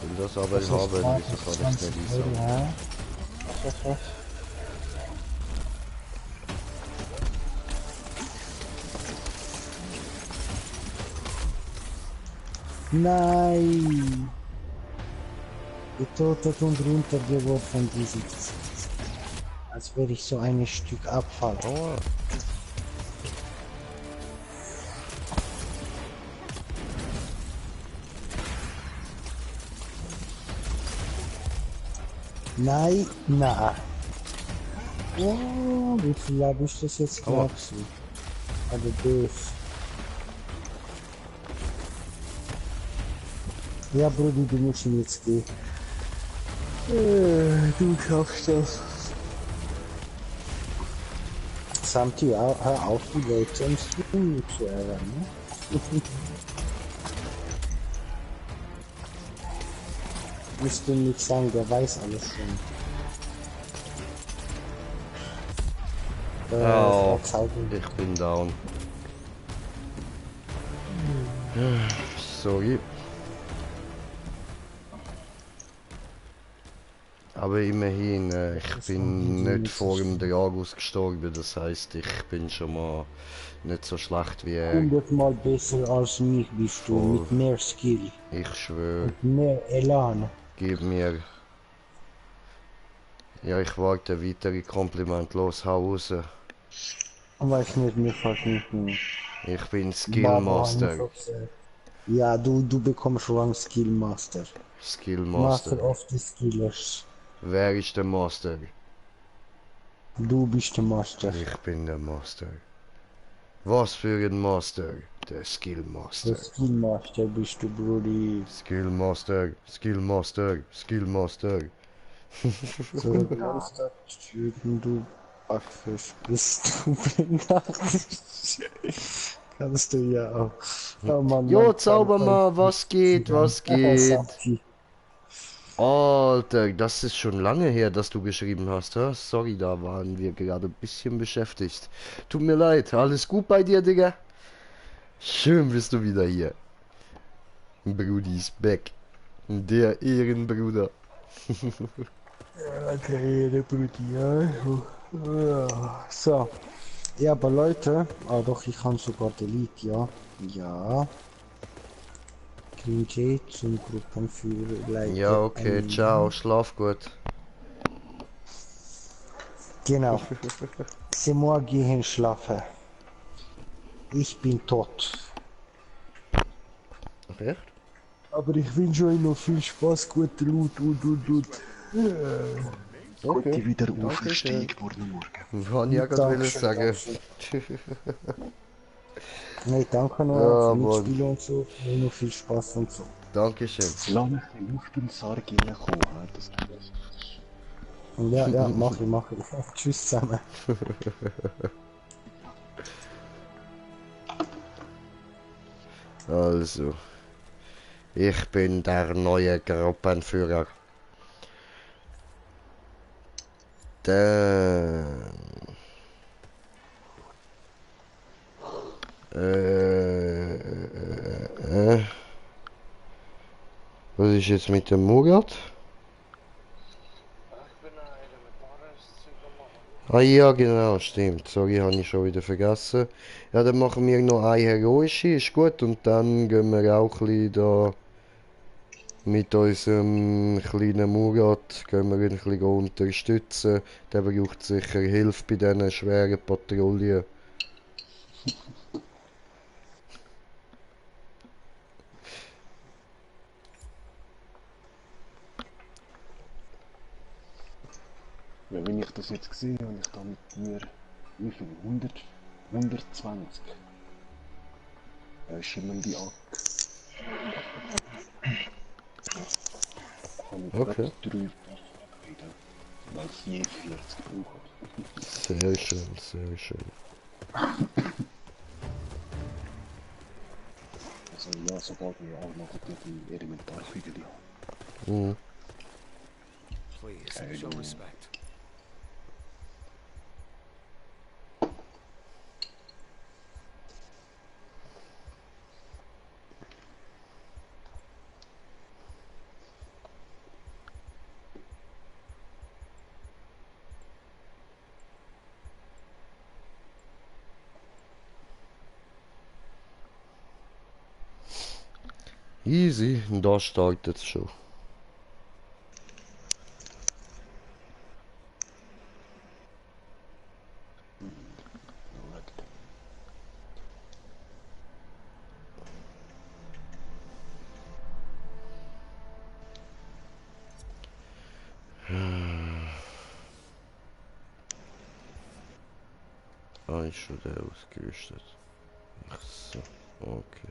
Ich will das aber haben, wieso kann ich es nicht einsammeln? Ja. Was? Nein! Die Tote und runtergeworfen, diese. Als wäre ich so ein Stück Abfall. Oh. Nein, na. Oh, wie viel habe ich das jetzt glaubst du? Also doof. Ja, Brudi, du musst ihn jetzt gehen. Du schaffst das. Samti, hör auf, die Leute im Stream zu ärgern, ne? Musst du nicht sagen, der weiß alles schon. Oh, Verzauberung. ich bin down. Sorry. Aber immerhin, ich bin nicht vor dem Dragus gestorben, das heißt, ich bin schon mal nicht so schlecht wie er. 100-mal besser als mich bist du, Voll. mit mehr Skill Ich schwöre, und mehr Elan. gib mir... Ja, ich warte weitere Komplimente, los, hau raus. Weiß nicht, mir fällt nicht mehr. Ich bin Skillmaster. Ja, du bekommst Rang Skillmaster. Skillmaster. Master of the Skillers. Wer ist der Master? Du bist der Master. Ich bin der Master. Was für ein Master? Der Skillmaster. Der Skillmaster bist du, Brudi. Skillmaster, Skillmaster, Skillmaster. So, du Backfisch bist du, Blinder. Kannst du ja auch. Oh Mann, Jo, Mann, Zaubermann, was geht, was geht? Samti. Alter, das ist schon lange her, dass du geschrieben hast, hä? Sorry, da waren wir gerade ein bisschen beschäftigt. Tut mir leid, alles gut bei dir, Digga? Schön bist du wieder hier. Brudi ist back. Der Ehrenbruder. Okay, der Brudi, ja. So. Ja, aber Leute, doch, ich kann sogar Delete, ja. Ja. Green zum Gruppenführer. Ja, okay, ciao, schlaf gut. Genau. C'est moi gehen schlafen. Ich bin tot. Ach, echt? Aber ich wünsche euch noch viel Spaß, gute Loot und. Gute Okay. Wiederauferstehung morgen Morgen. Kann ich auch gerade Dankeschön, sagen. Nee, danke noch Ja, für Mann. Mitspielen und so. Und noch viel Spaß und so. Dankeschön. Lass ein bisschen Luft und Sarg reinkommen, das Ja, ja, mach ich. Tschüss zusammen. Also, ich bin der neue Gruppenführer. Dann... Was ist jetzt mit dem Murat? Ah ja, genau, stimmt. Sorry, habe ich schon wieder vergessen. Ja, dann machen wir noch eine heroische, ist gut. Und dann gehen wir auch ein bisschen da Mit unserem kleinen Murat gehen wir ihn ein bisschen unterstützen. Der braucht sicher Hilfe bei diesen schweren Patrouillen. Ja, wenn ich das jetzt sehe, habe ich da mit mir wie viel? 120 schimmernde Ack. Habe ich Okay. gerade 3 Waffen, weil es je 40 braucht. Sehr schön, sehr schön. Also ja, sobald wir auch noch die Elementarkügel haben. Mhm. Please, show respect. Easy, und da startet es schon. Ah, ist schon der ausgerüstet. Ach so, okay.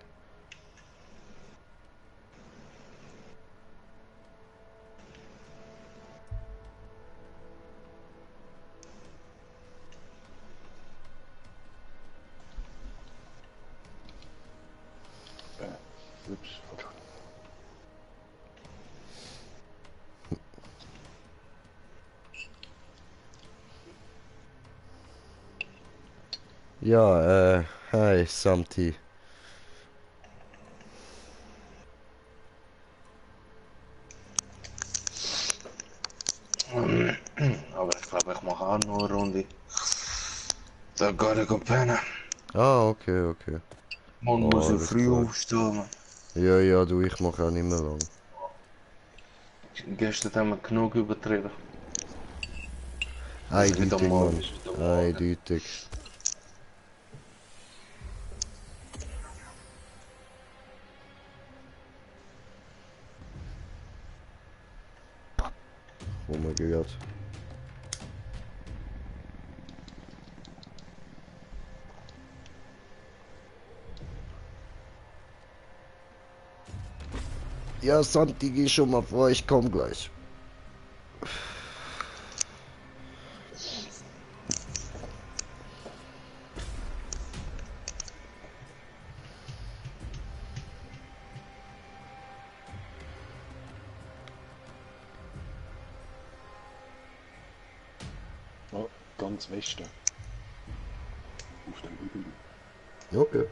Ups. Ja, hi, Samti. Aber ich glaube, ich mache auch noch eine Runde. Da gehe ich pennen. Ah, okay, okay. Man Oh, muss ja alles früh klar. aufstehen. Ja, ja, du, ich mache auch nicht mehr lang. Gestern haben wir genug übertrieben. Also wieder Eindeutig, mal. Mann. Eindeutig. Oh mein Gott. Ja, Santi, geh schon mal vor, ich komm gleich. Oh, ganz Westen. Auf dem Hügel. Okay.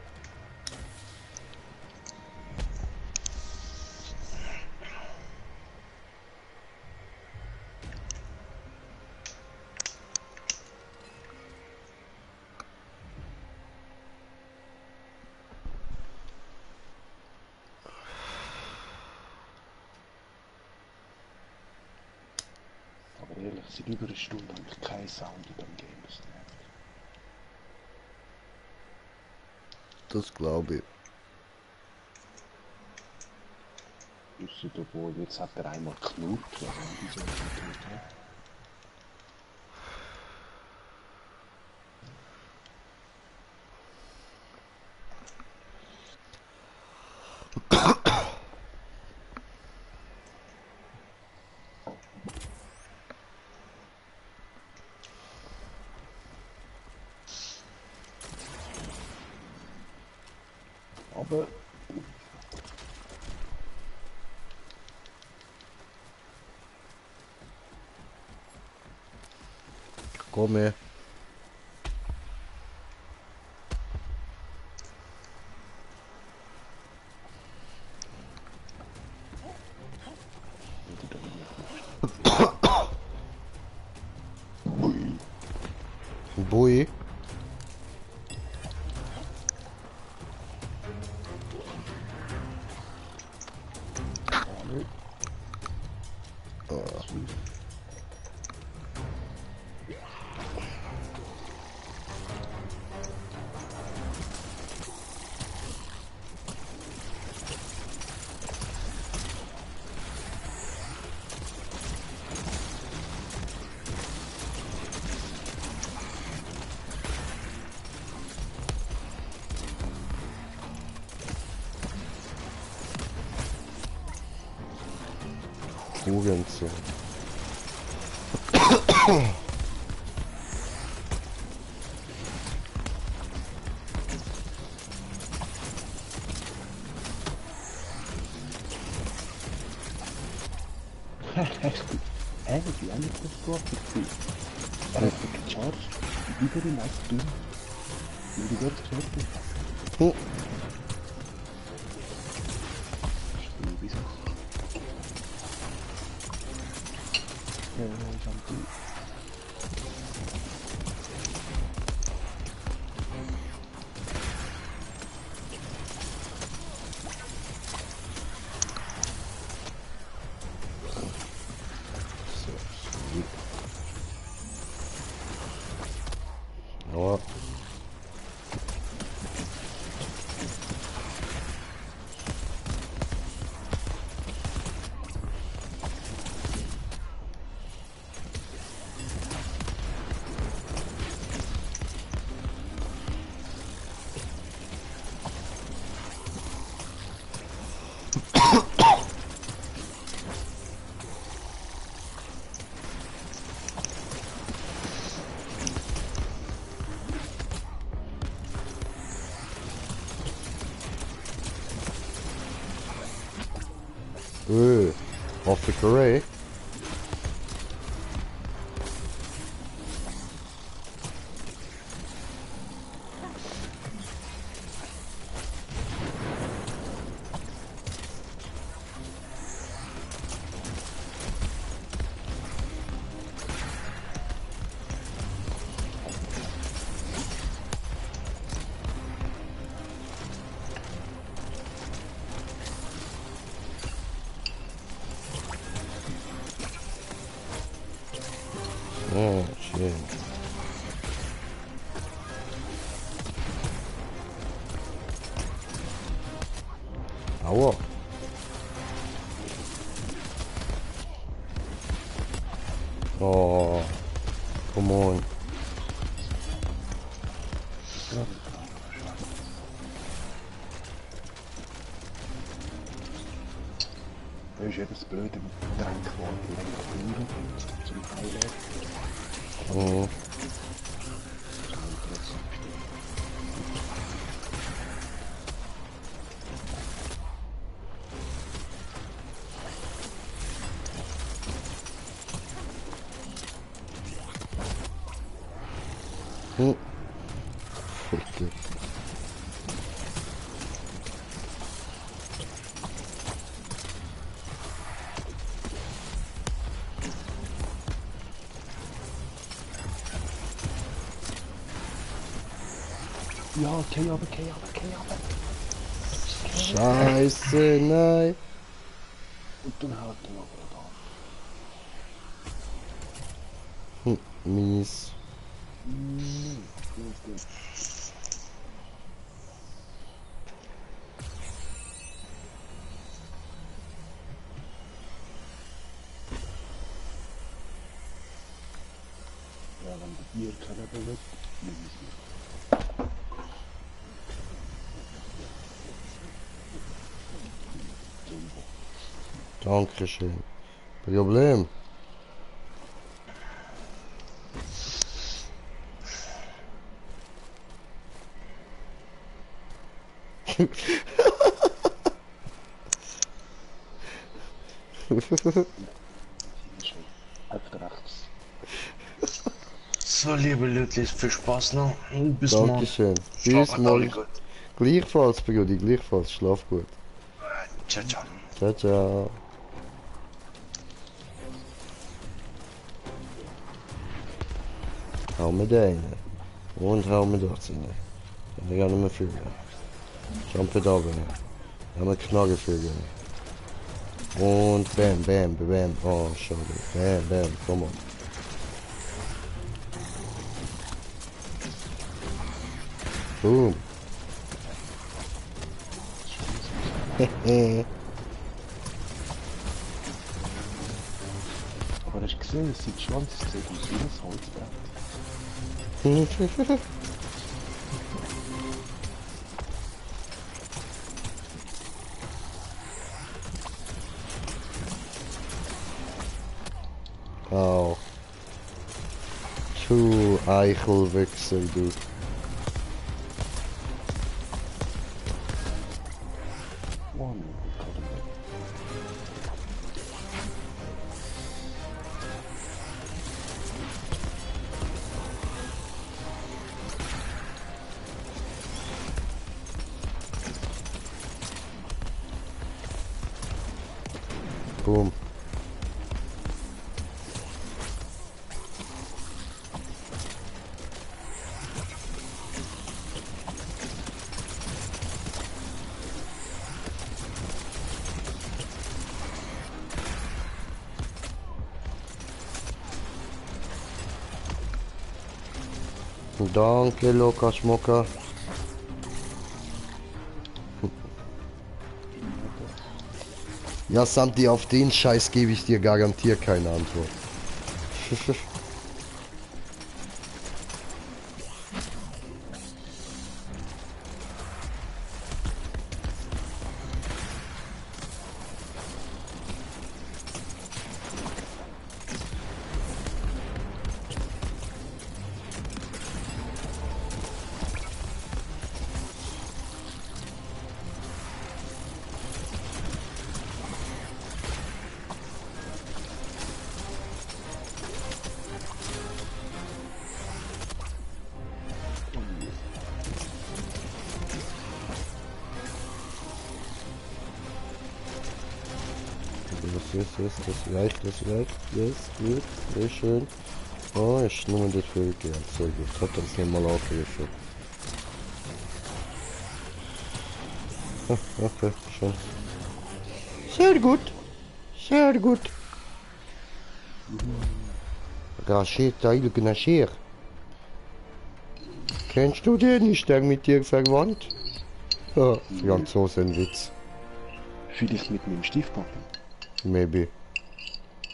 Aber ehrlich, seit über einer Stunde habe ich keinen Sound in dem Game. Das nervt. Das glaube ich. Ausser obwohl, jetzt hat er einmal knurrt. Also, wieso hat er geknurrt, hä? Aber Komm her. Bui. Hurensohn. Wie eigentlich das dort gewesen? Er hat mich gecharged, über ihn als du. Weil die dort gehört hast. Hm. Wieso? Ja, ich hab die. Ja. Off the Corée. Oh, shit. Aua. Oh, come on. Das ist jedes blöde Tränkwort, die zum Heilen. Oh. Hm. Fick. Ja, geh aber. Scheiße, nein. Und dann haut er aber da. Mies. Gut. Ja, wenn der Bier keiner will, nehme ich es. Dankeschön. Problem. Halb rechts. So, liebe Leute, viel Spaß noch. Bis morgen. Dankeschön. Bis Schlafen alle morgen. gut. Gleichfalls, Brudi, gleichfalls. Schlaf gut. Ciao, ciao. Ciao, ciao. Hou me rein. Und hou me dort rein. Ich kann nicht mehr fühlen. Jump it up. Ich habe eine Knarre fühlen. Und bam, bam, bam. Oh, schade. Bam, bam, komm on. Boom. Aber hast du gesehen, es sieht Schwanz aus wie ein Holzbrett. Au. Du Eichelwichser, du. Mann, gerade nicht. Boom. Danke, Loka Schmocker. Ja, Santi, auf den Scheiß gebe ich dir garantiert keine Antwort. Das reicht, yes, gut, sehr schön. Oh, ich nehme das Vögel, ja, so gut, hat uns nicht mal aufgegriffen. Okay, schön. Sehr gut, sehr gut. Rashid Al-Gnashir. Kennst du den? Ist der mit dir verwandt? Ja, Franzosenwitz. Vielleicht mit meinem Stiefpapa, Maybe.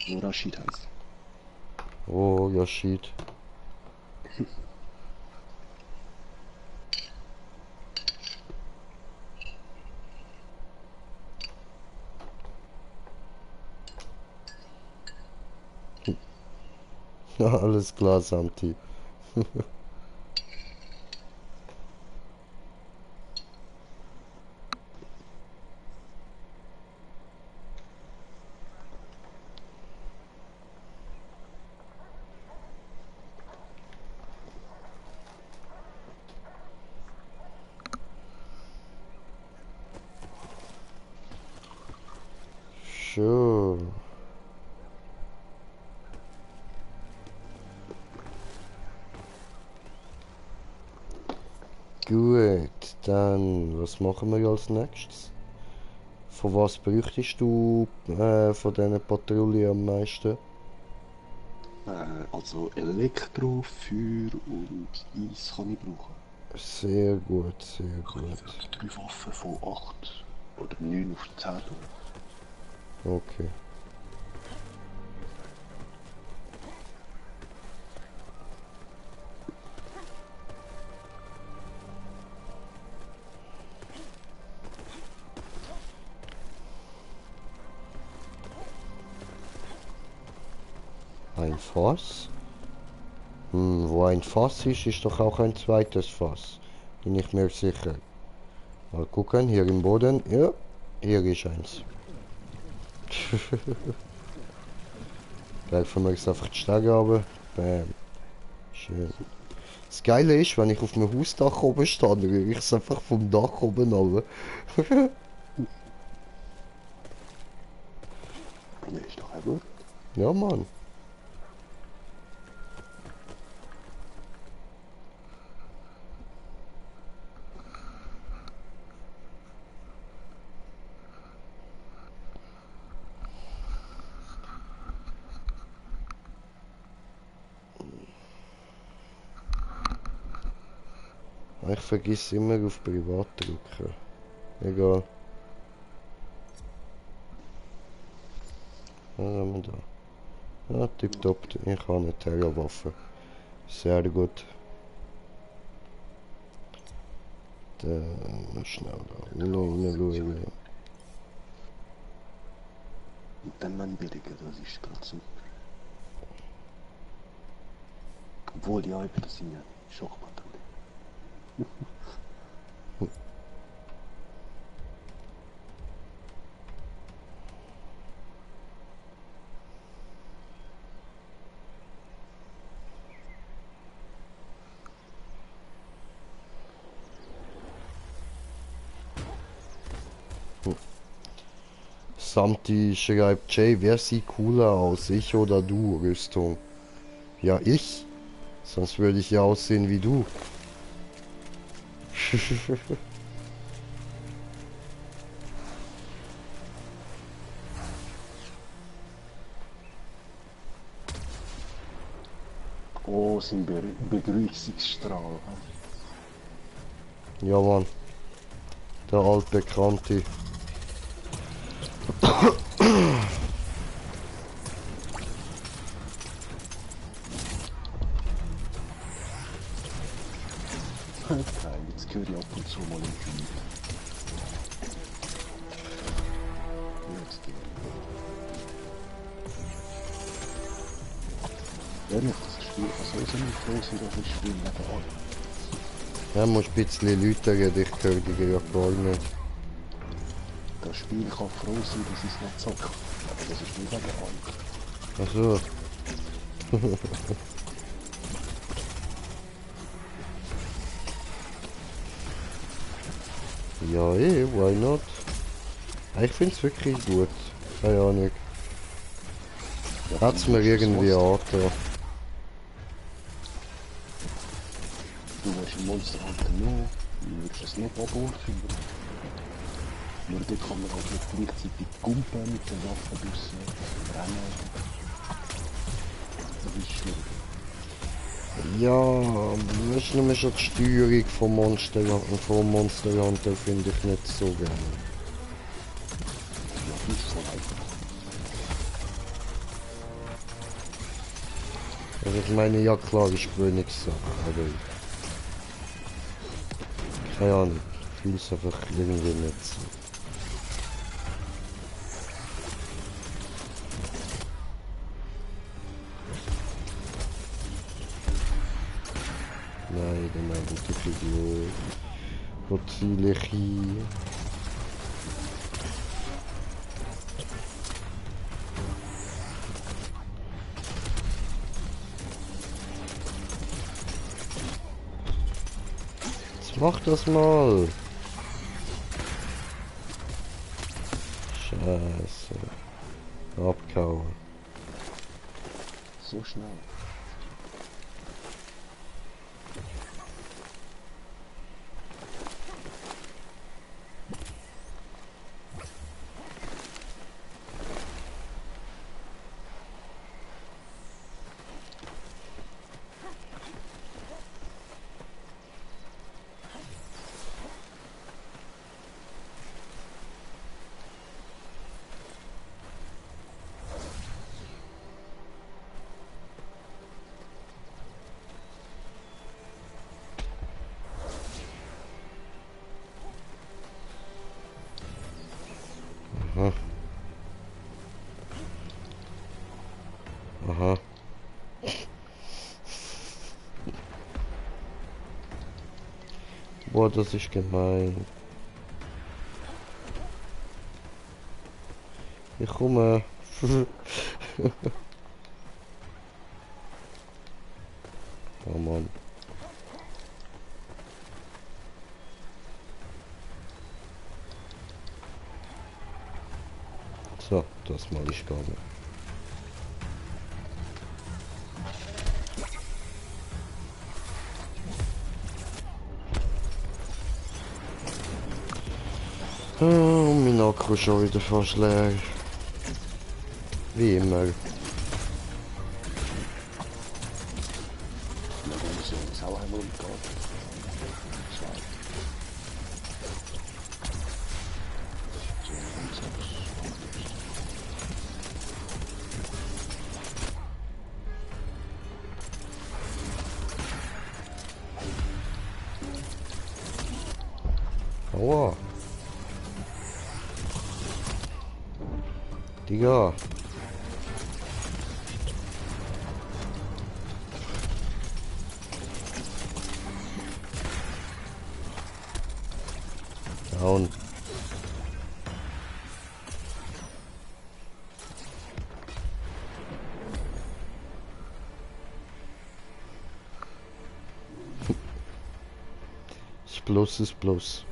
wo Rashid heißt. Oh, Rashid. Ja, alles klar, Santi. Sure. Gut, dann was machen wir als nächstes? Von was bräuchtest du von diesen Patrouillen am meisten? Also Elektro, Feuer und Eis kann ich brauchen. Sehr gut, sehr Kann ich gut. für 3 Waffen von 8 oder 9 auf 10 tun. Okay. Ein Fass? Wo ein Fass ist doch auch ein zweites Fass. Bin ich mir sicher. Mal gucken, hier im Boden. Ja, hier ist eins. Greifen wir jetzt einfach die Stege runter. Bam. Schön. Das Geile ist, wenn ich auf dem Hausdach oben stehe, dann rühre ich es einfach vom Dach oben runter. Ja, ist doch auch gut. Ja, Mann. Ich vergesse immer auf Privat drücken. Egal. Was haben wir da? Ja, tipptopp. Ich habe eine Terrorwaffe. Sehr gut. Dann schnell da reinschauen. Und dann Mannberger, das ist gerade super. Obwohl, ja, eben, das sind ja Schockpatrouillen. Samti schreibt, Jay, wer sieht cooler aus, ich oder du, Rüstung? Ja, ich? Sonst würde ich ja aussehen wie du. Oh, sein Begrüßungsstrahl. Ja, Mann. Der altbekannte. Geil, jetzt höre ich ab und zu mal im Film. Jetzt gehen wir. Ehrlich, das Spiel kann so nicht froh sein, dass ich Spiel nebenan. Ja, muss ein bisschen Leute reden, ich höre die ja gar nicht. Das Spiel kann froh sein, dass ich es nicht zocke. Aber das ist nicht nebenan. Ach so. Ja, why not? Ich find's wirklich gut. Keine Ahnung. Hat's mir irgendwie angetan. Du hast ein Monster Hunter nur, du würdest es nicht aborten. Nur dort kann man halt nicht gleichzeitig kumpen mit den Waffen draussen, rennen. Das ist schwierig. Ja, weißt du, nur schon die Steuerung vom Monster Hunter finde ich nicht so geil. Ja, das ist so einfach. Also ich meine, ja klar, ist Gewöhnungssache, aber... Keine Ahnung, ich fühle es einfach irgendwie nicht so. Nein, dann eigentlich Idiot. Wo ziele ich hin? Jetzt mach das mal! Scheiße. Abkauen. So schnell. Aha. Aha. Boah, das ist gemein. Ich komme. Oh Mann. So, das mal ich gar nicht. Oh, mein Akku schon wieder fast leer. Wie immer. Ja, dann muss ich das auch einmal umgehen. Digga. Down. Ist bloß.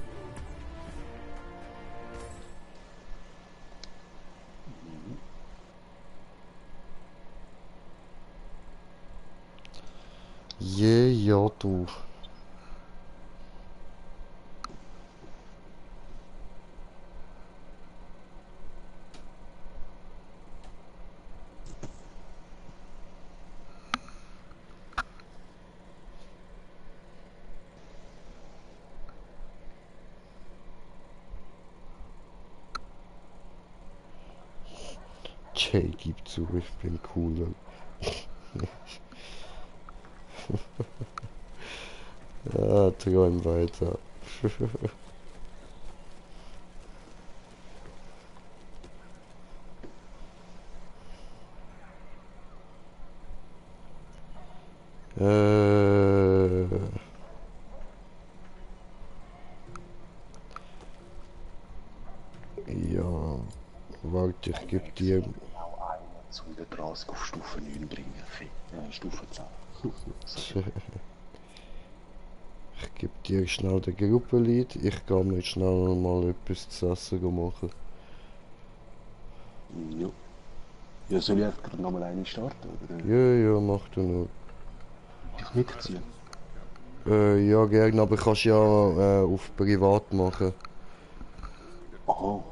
Ja, du. Jay gibt zu, ich bin cooler. Ja, träum weiter. Ja, warte, ich gebe dir. Genau einen zum den Drask auf Stufe 9 bringen. Stufe 10. Sorry. Ich gebe dir schnell den Gruppenlead. Ich gehe mir schnell mal etwas zu essen machen. Ja. Ja, soll ich einfach gerade nochmal einen starten, oder? Ja, mach du nur. Dich mitziehen? Ja, gerne, aber kannst ja auf privat machen. Aha.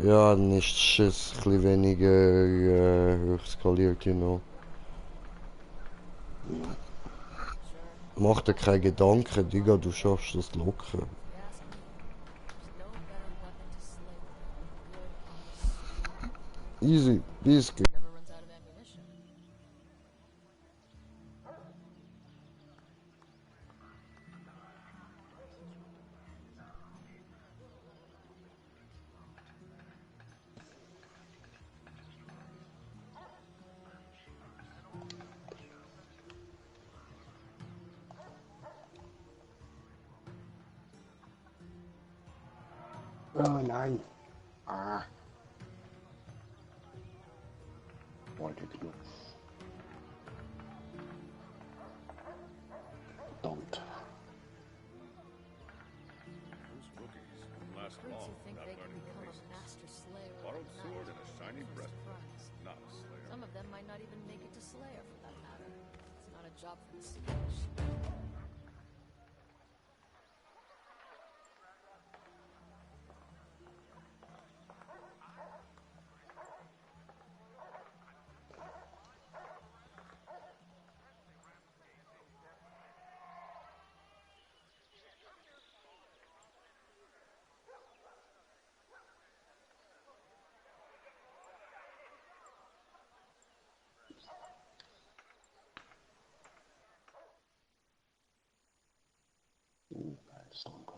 Ja, dann ist es ein bisschen weniger hochskaliert, you know. Ja. Mach dir keine Gedanken, Digga, du schaffst das locker. If you ask me, there's no better weapon to slay than a good, honest sword. Easy, Biscuit. Never runs out of ammunition. Oh nein. Ah. Wollte ich nur. Verdammt. Those rookies won't last Brutes long who think without they can learning the become a basics. master slayer Borrowed sword and a overnight shiny is breastplate. surprise. Not a slayer. Some of them might not even make it to Slayer for that matter. It's not a job for the siege. Nice, danke.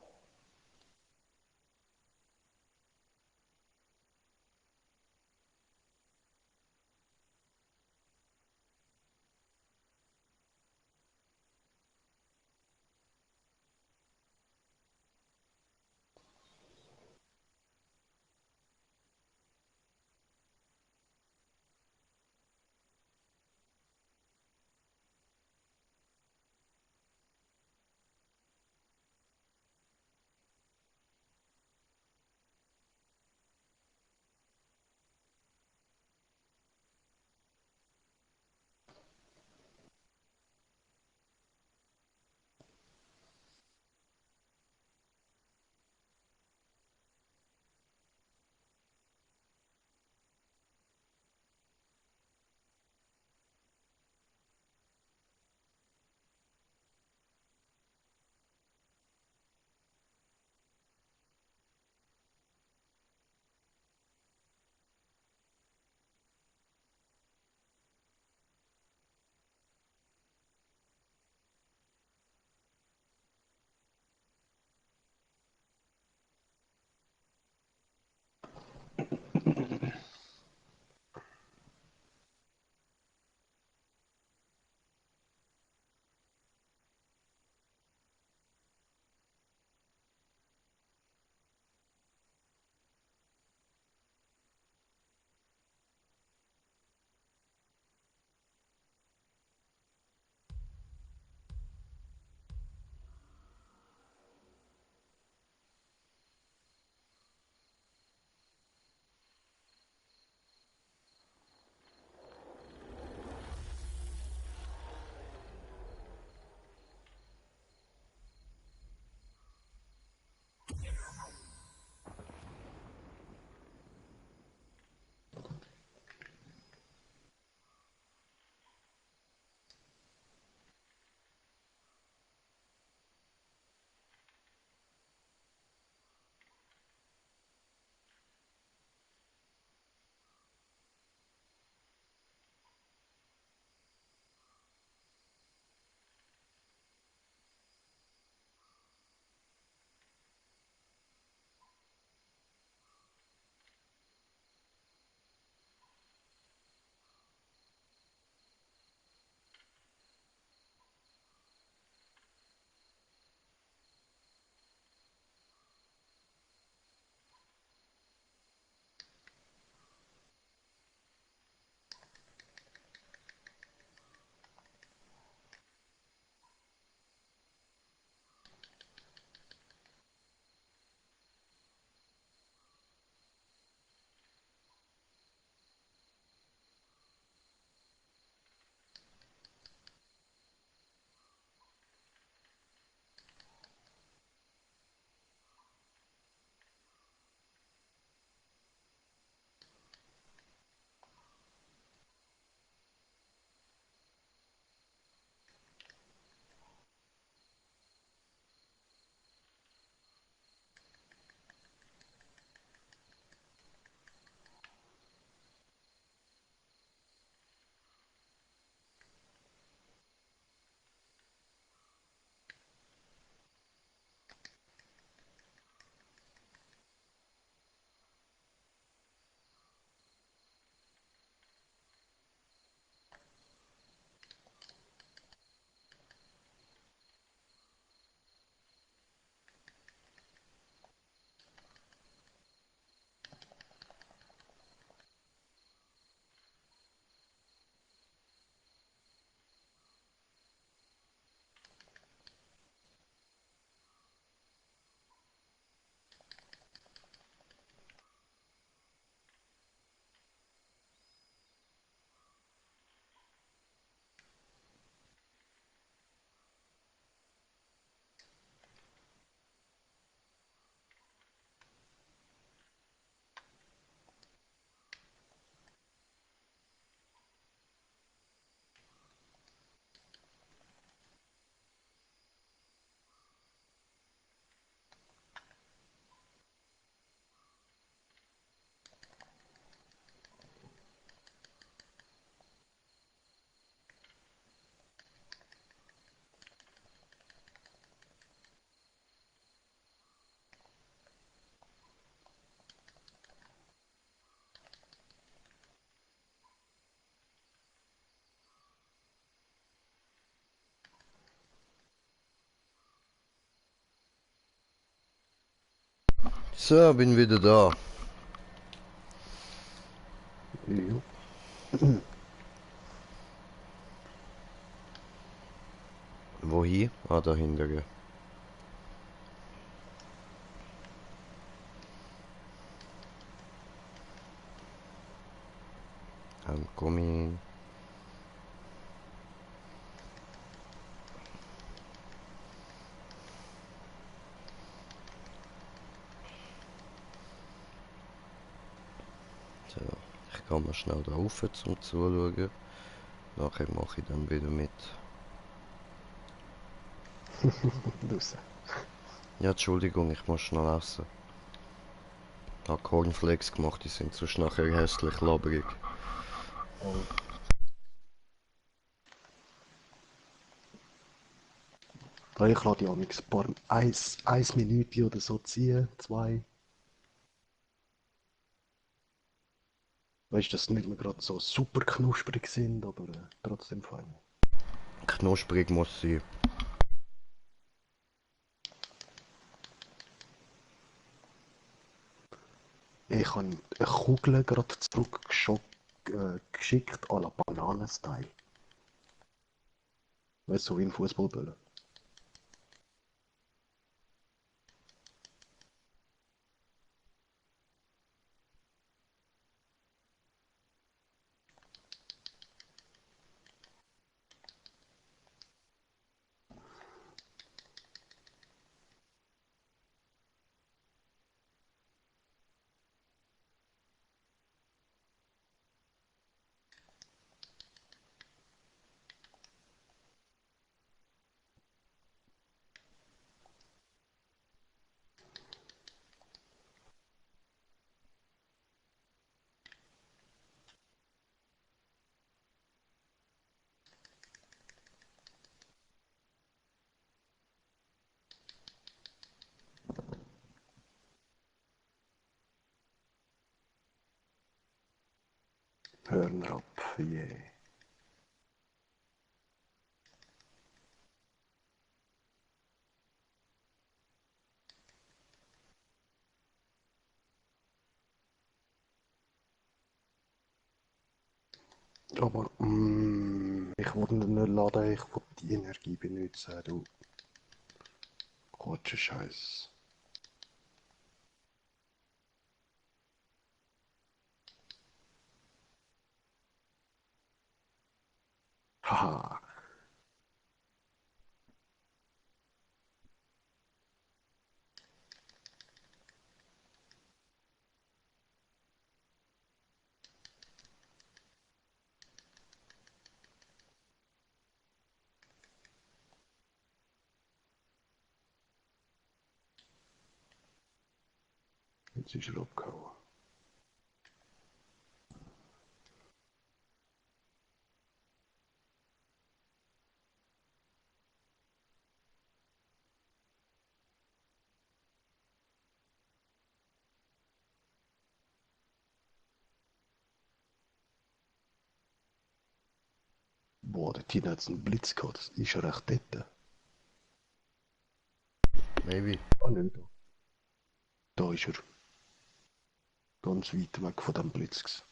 So, bin wieder da. Ja. Wohin? Ah, dahinter. Gell. I'm coming. So, ich gehe mal schnell da rauf zum Zuschauen. Nachher mache ich dann wieder mit. Draussen. Ja, Entschuldigung, ich muss schnell essen. Ich habe Cornflakes gemacht, die sind sonst nachher hässlich labrig. Oh. Ja, ich lasse die auch ein paar, eins Minute oder so ziehen, 2. Weißt du, dass sie nicht mehr gerade so super knusprig sind, aber trotzdem fein. Knusprig muss sein. Ich habe eine Kugel gerade geschickt à la Bananenstyle. Weißt du, so wie ein Fußballball. Hörner ab, yeah. Aber ich wollte nicht laden, ich wollte die Energie benutzen, du Quatsche Scheiß. Haha. Jetzt ist er abgehauen. Boah, der Tina hat einen Blitz gehabt. Ist er echt dort? Maybe. Ah, nicht da. Da ist er. Ganz weit weg von dem Blitz.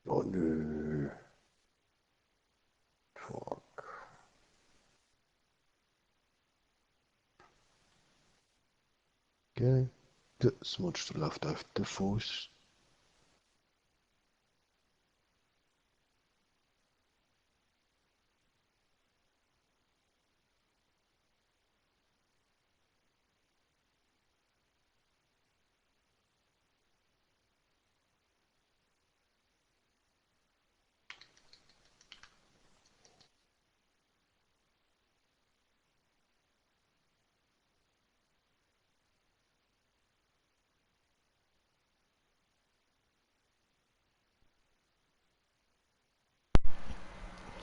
Oh nö. Fuck. Okay. Das Monster läuft auf den Fuß.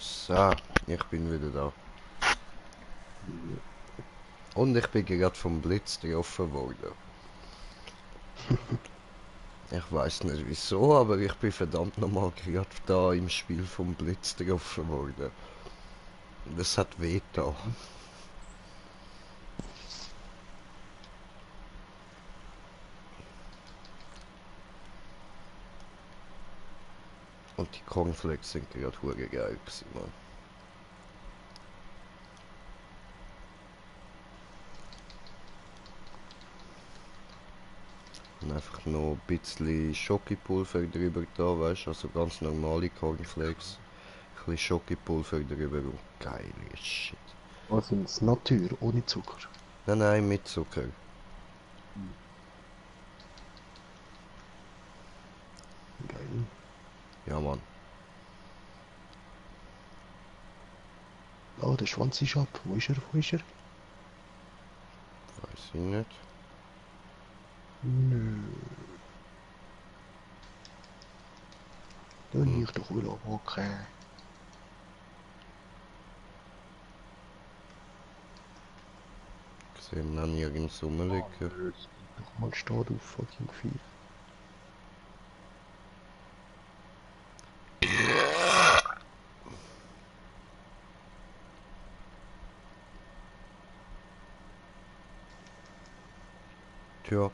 So, ich bin wieder da. Und ich bin gerade vom Blitz getroffen worden. Ich weiß nicht wieso, aber ich bin verdammt nochmal gerade da im Spiel vom Blitz getroffen worden. Das hat weh da. Und die Cornflakes sind gerade hure geil gewesen, Mann. Und einfach noch ein bisschen Schokipulver drüber da, weißt du, also ganz normale Cornflakes. Ein bisschen Schokipulver drüber und geil Shit. Also das Natur, ohne Zucker. Nein, nein, mit Zucker. Geil. Ja, Mann. Oh, der Schwanz ist ab. Wo ist er? Wo ist er? Weiß ich nicht. Nö. Dann ich doch wieder okay. Ich sehe ihn noch nirgends rumliegen. Doch mal stehen, du fucking Vieh. Tja.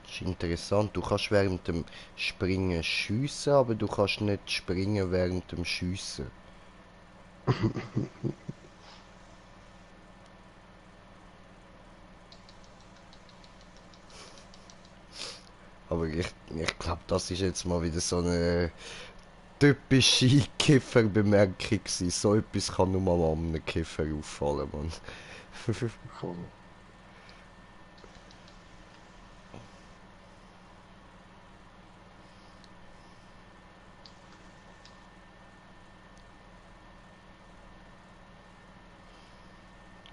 Das ist interessant, du kannst während dem Springen schiessen, aber du kannst nicht springen während dem Schiessen. Aber ich glaube, das ist jetzt mal wieder so eine typische Kifferbemerkung gewesen. So etwas kann nur mal an einem Kiffer auffallen, Mann. Voll.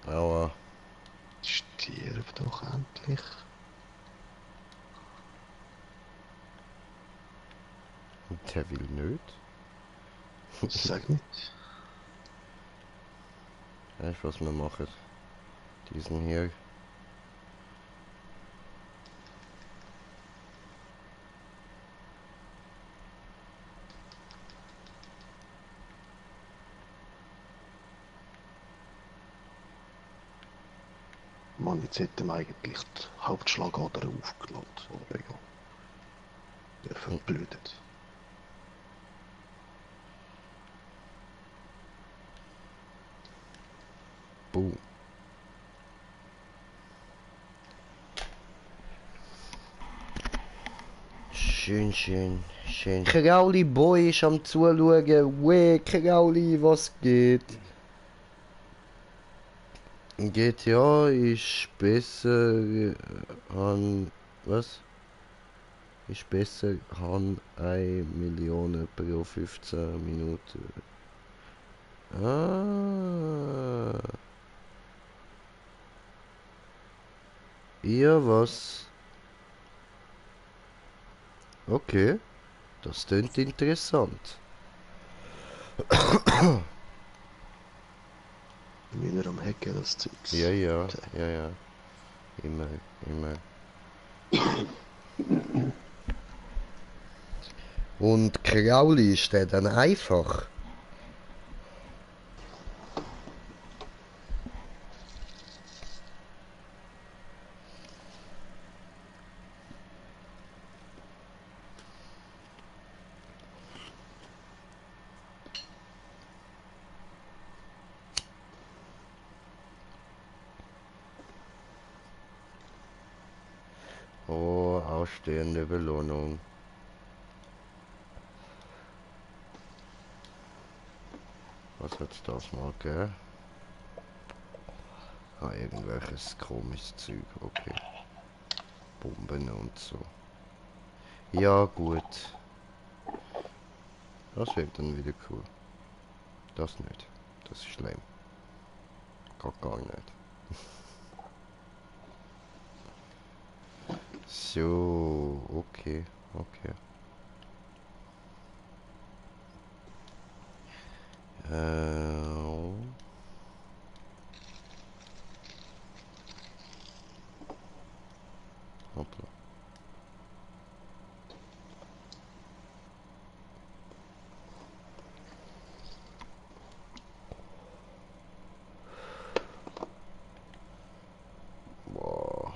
Aber Stirb doch endlich. der will nicht. Sag nicht. Weißt du, was wir machen? Diesen hier. Mann, jetzt hätte man eigentlich die Hauptschlagader aufgeladen. Aber egal. Der verblödet. Boom. Schön, schön, schön. Krauli Boy ist am Zuschauen. Weh, Krauli, was geht? GTA ist besser an... Was? Ist besser an 1 Million pro 15 Minuten. Ah. Ja, was? Okay. Das klingt interessant. Wieder am Hacken, das Zeugs. Ja, ja, ja, ja. Immer, immer. Und Krauli ist der dann einfach? Oh, ausstehende Belohnung. Was wird's das mal, gell? Ah, irgendwelches komisches Zeug, okay. Bomben und so. Ja, gut. Das wird dann wieder cool. Das nicht. Das ist schlimm. Geht gar nicht. So, okay, okay. Hoppla. Boah.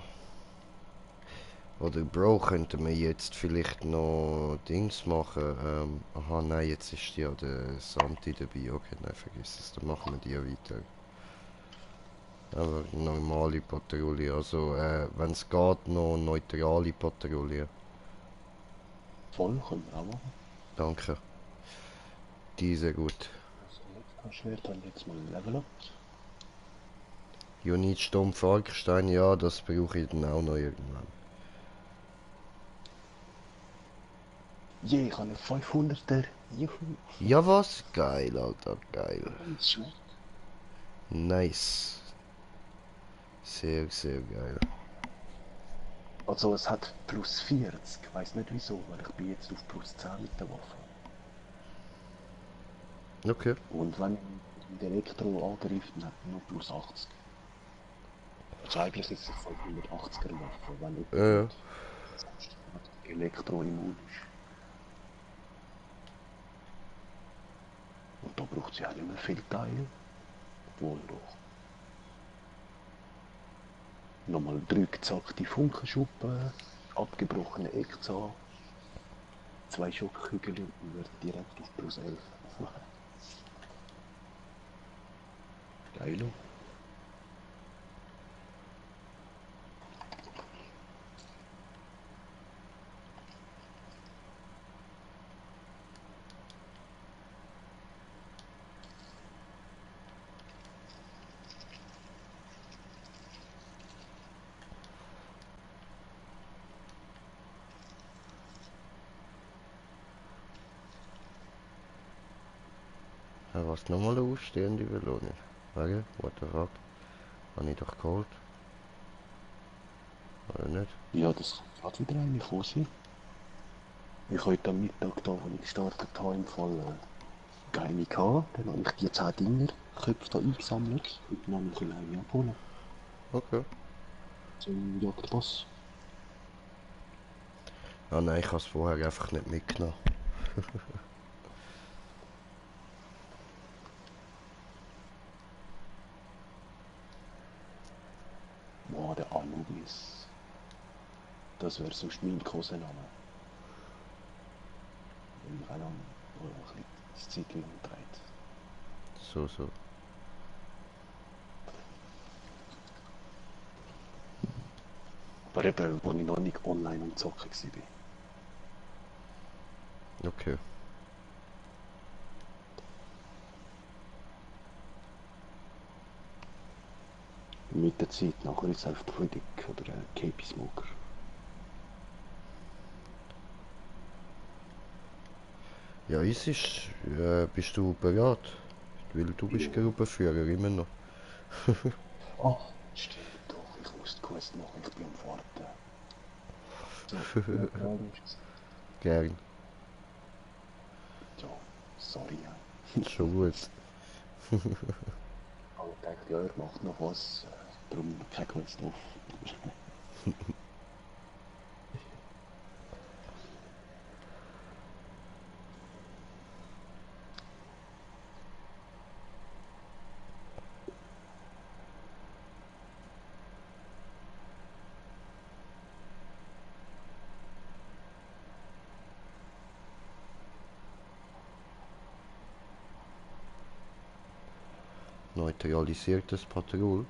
Oder Bro, könnte man jetzt vielleicht noch Dings machen? Aha, nein, jetzt ist ja der Santi dabei. Okay, nein, vergiss es, dann machen wir die weiter. Aber normale Patrouille, also wenn es geht, noch neutrale Patrouille. Voll, können wir auch machen. Danke. Die sehr gut. Das Elektroschwert haben jetzt mal Level up. Unit Stumpf Argstein, ja, das brauche ich dann auch noch irgendwann. Je, ich habe einen 500er. Juhu. Ja was? Geil, Alter, geil. Ganz schlecht. Nice. Sehr, sehr geil. Also es hat plus 40, ich weiß nicht wieso, weil ich bin jetzt auf plus 10 mit der Waffe. Okay. Und wenn ich mit Elektro angreift, dann hat er nur plus 80. Also eigentlich ist es eine 580er Waffe, wenn Ja. jemand Elektro immun ist. Und da braucht sie auch nicht mehr viel Teil. Obwohl doch. Nochmal 3 gezackte Funkenschuppen, abgebrochene Eckzahn, 2 Schockkügel und man wird direkt auf plus 11. Geil. Ja, was nochmal eine ausstehende Belohnung? Warte, what the fuck? Habe ich doch geholt? Oder nicht? Ja, das kann gerade wieder eine kommen sein. Ich heute am Mittag da, als ich gestartet habe, im Fall keine gehabt. Dann habe ich die 10 Dinger, Köpfe da eingesammelt und dann noch eine abholen. Okay. Zum Jagdpass. Ah nein, ich habe es vorher einfach nicht mitgenommen. Boah, der Anubis. Das wäre sonst mein Kosename. Wenn ich einen ein bisschen das Zeit lang dreht. So, so. Aber eben, als ich noch nicht online am Zocken war. Okay. Mit der Zeit nachher ist es einfach Predic oder KP Smoker. Ja, es ist. Bist du bereit? Weil du bist Gruppenführer immer noch. Ah, stimmt doch, ich muss die Quest machen, ich bin am Warten. So, ja, gerade ist es. Gern. Ja, sorry. Ja. Schon gut. Aber ich dachte, ja, er macht noch was, darum keine Quest auf. Neutralisiertes Patrouille.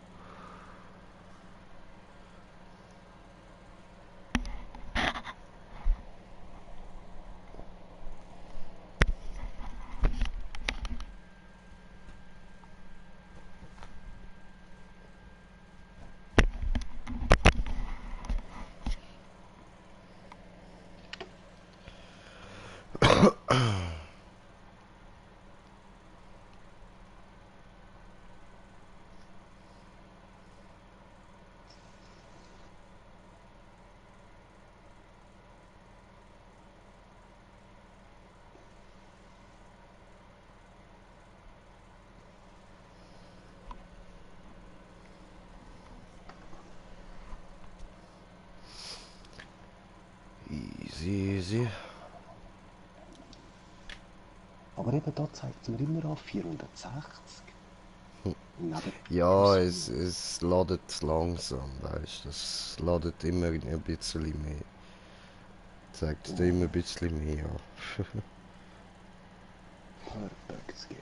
Easy. Aber eben da zeigt es mir immer an 460. Neben Ja, es ladet langsam, weißt du. Es ladet immer ein bisschen mehr. Zeigt dir immer ein bisschen mehr an. Perfect Game.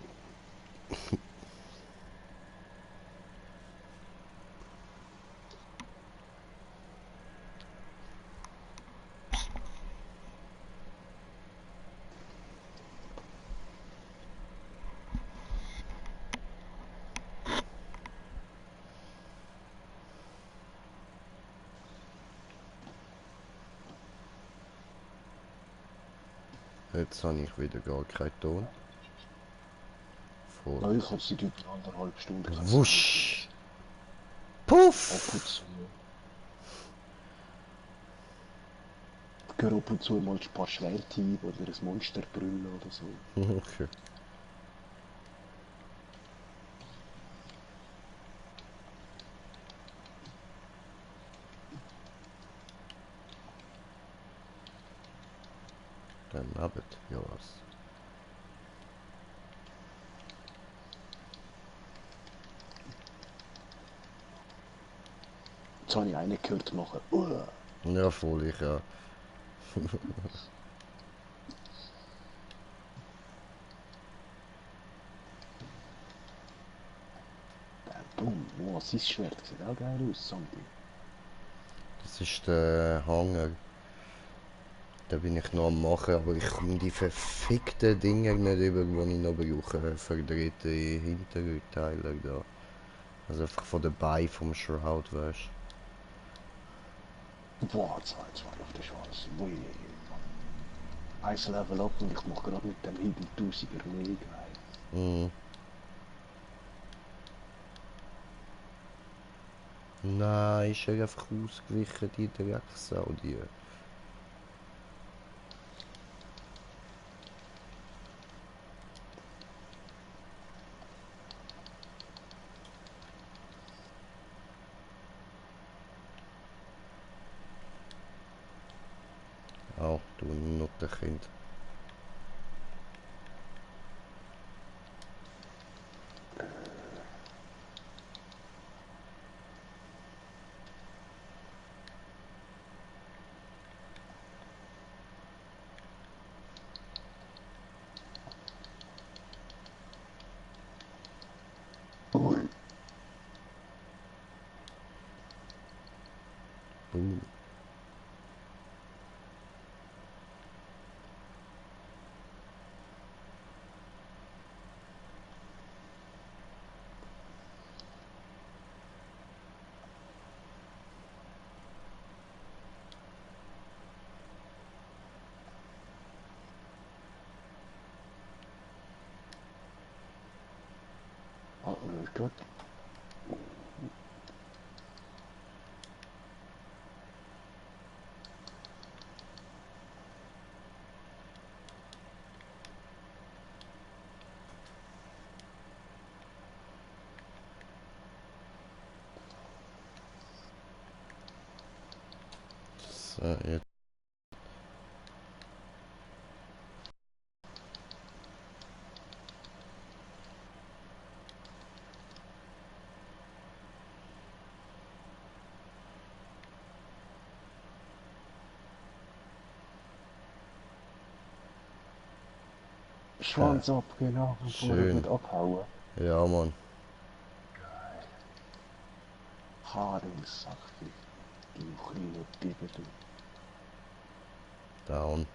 Jetzt habe ich wieder gar keinen Ton. Ja, Voll. ich habe seit über 1,5 Stunden kein Wusch! Ab Puff! und zu. Ich höre ab und zu mal ein paar Schwerthiebe oder ein Monster brüllen oder so. Okay. Dann Nabbit, ja was. Jetzt habe ich einen gehört machen. Ja, voll, ich ja. Boom, wow, sein Schwert sieht auch geil aus, Santi. Das ist der Hanger. Da bin ich noch am machen, aber ich komme die verfickten Dinger nicht über, die ich noch brauche. Verdrehte Hinterteile da. Also einfach von der Beine vom Shroud, weißt Boah, 2-2 auf der Chance. Ui. Eins Level up und ich mache gerade mit dem Hidden 1000er mehr geil. du? Mhm. Nein, ist er einfach ausgewichen, die Drecksau, die. Au, du Nuttenkind. Ui. Uh. Oh, gut. So, jetzt. Schwanz ab, genau, bevor er Schön. wird abhauen. Ja, Mann. Geil. Haarungssache. Du kleine Biber, du. Down.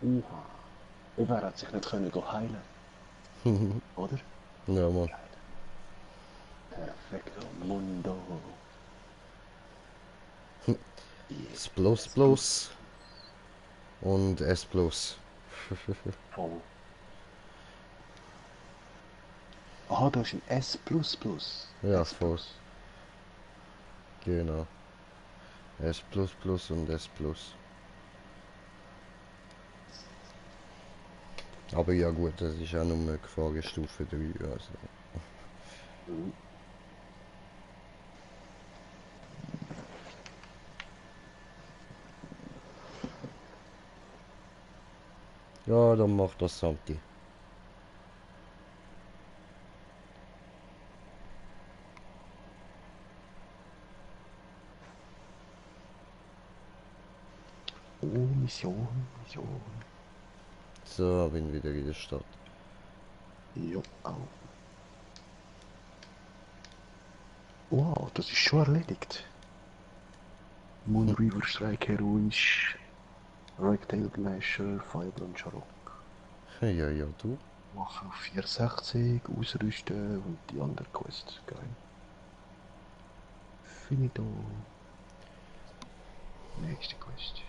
Uha. Wer hat sich nicht können gehen heilen, oder? Ja, Mann. Perfekto Mundo. S plus plus. Und S plus. Voll. Aha, da ist ein S++. Ja, S+. voll. Genau. S plus plus und S plus. Aber ja gut, das ist auch nur eine Gefahrenstufe 3. Also. Mhm. Ja, dann macht das Santi. Oh, Mission, Mission. So, bin wieder in der Stadt. Ja, auch. Wow, das ist schon erledigt. Moon River Strike Heroisch, Rectail Glasher, Firebrand Sharok. Ja, ja, du. Machen auf 460, ausrüsten und die andere Quest. Geil. Finito. Nächste Quest.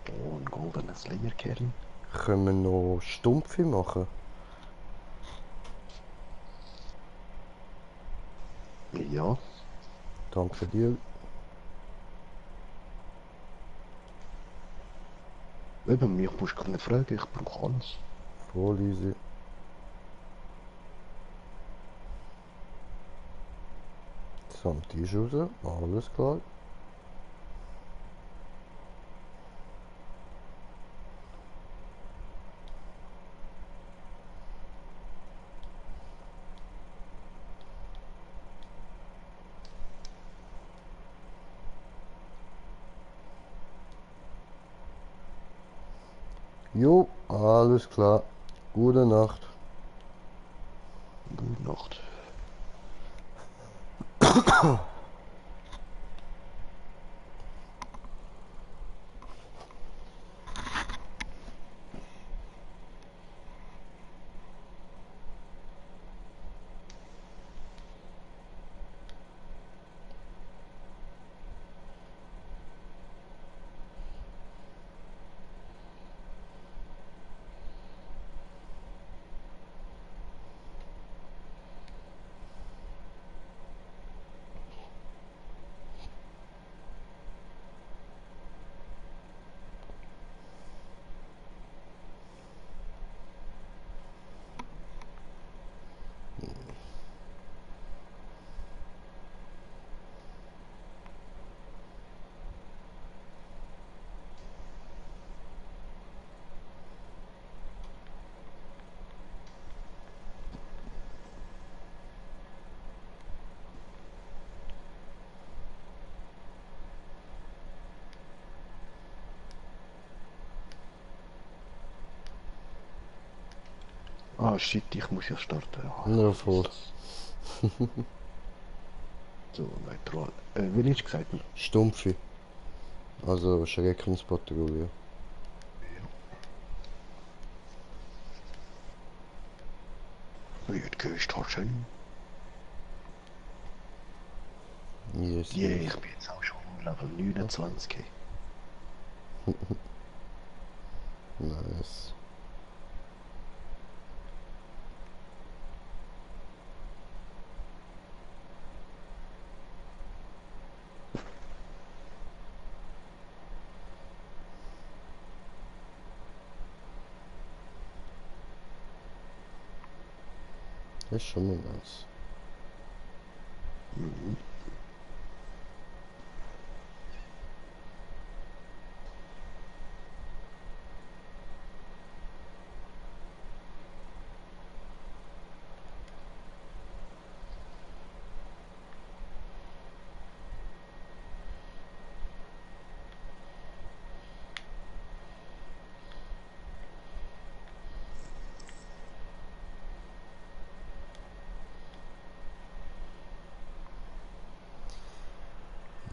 Oh, ein goldener Slayer-Kern. Können wir noch Stumpfe machen? Ja, Danke dir. eben, mich musst du gar nicht fragen, ich brauche alles. Voll easy. Santi ist raus. Alles klar. Jo, alles klar. Gute Nacht. Gute Nacht. Ah, shit, ich muss ja starten. Ah, Ja, voll. so, neutral. Wie hast du gesagt? Stumpfe. Also Schreckenspatrouille. Wird gehst du schön. Yes, Yeah, yes. ich bin jetzt auch schon Level 29. Nice. Das ist schon mal nice. Mhm.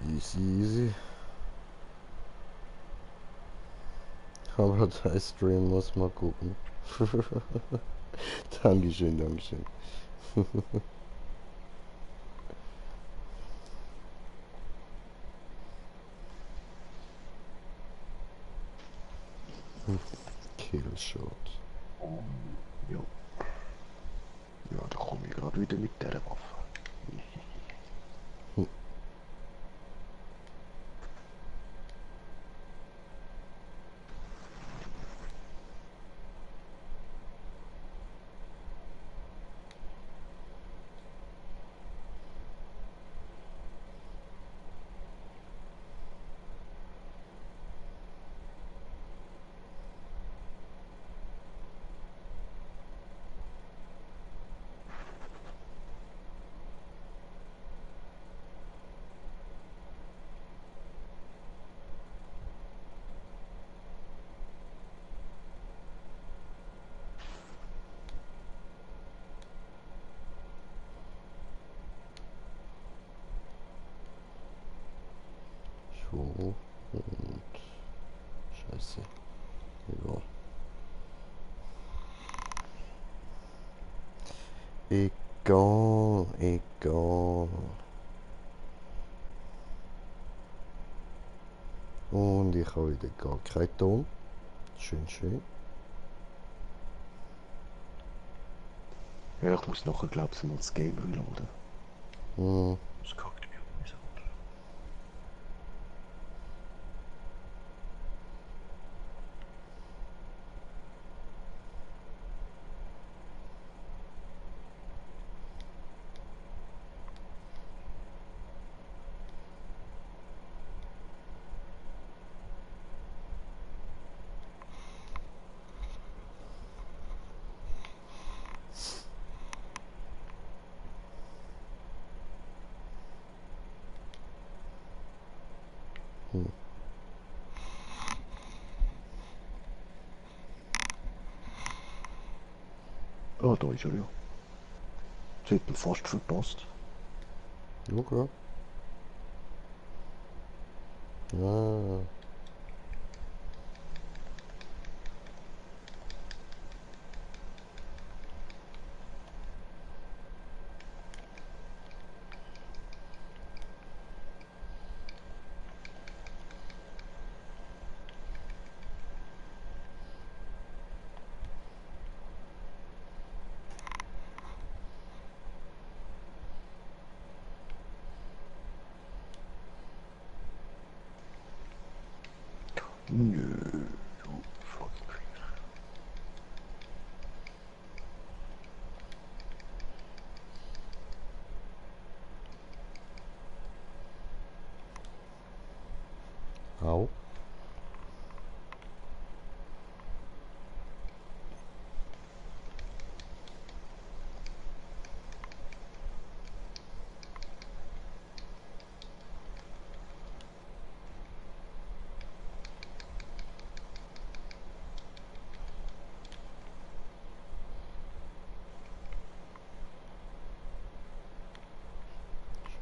Easy, easy. Aber der Stream muss mal gucken. Dankeschön, Dankeschön. Killshot. Ja. Ja, da komme ich gerade wieder mit dieser Waffe. Wo? Und... Scheiße. Ja. Egal, egal. Und ich habe wieder gar keinen Ton. Schön, schön. Ja, ich muss nachher, glaube ich, mal das Game reloaden. Hm. Das kackt mir auf mich an. Hm. Ah, da ist er ja. Das hat ihn fast verpasst. Okay. Ja. Nö, du fuck. Au.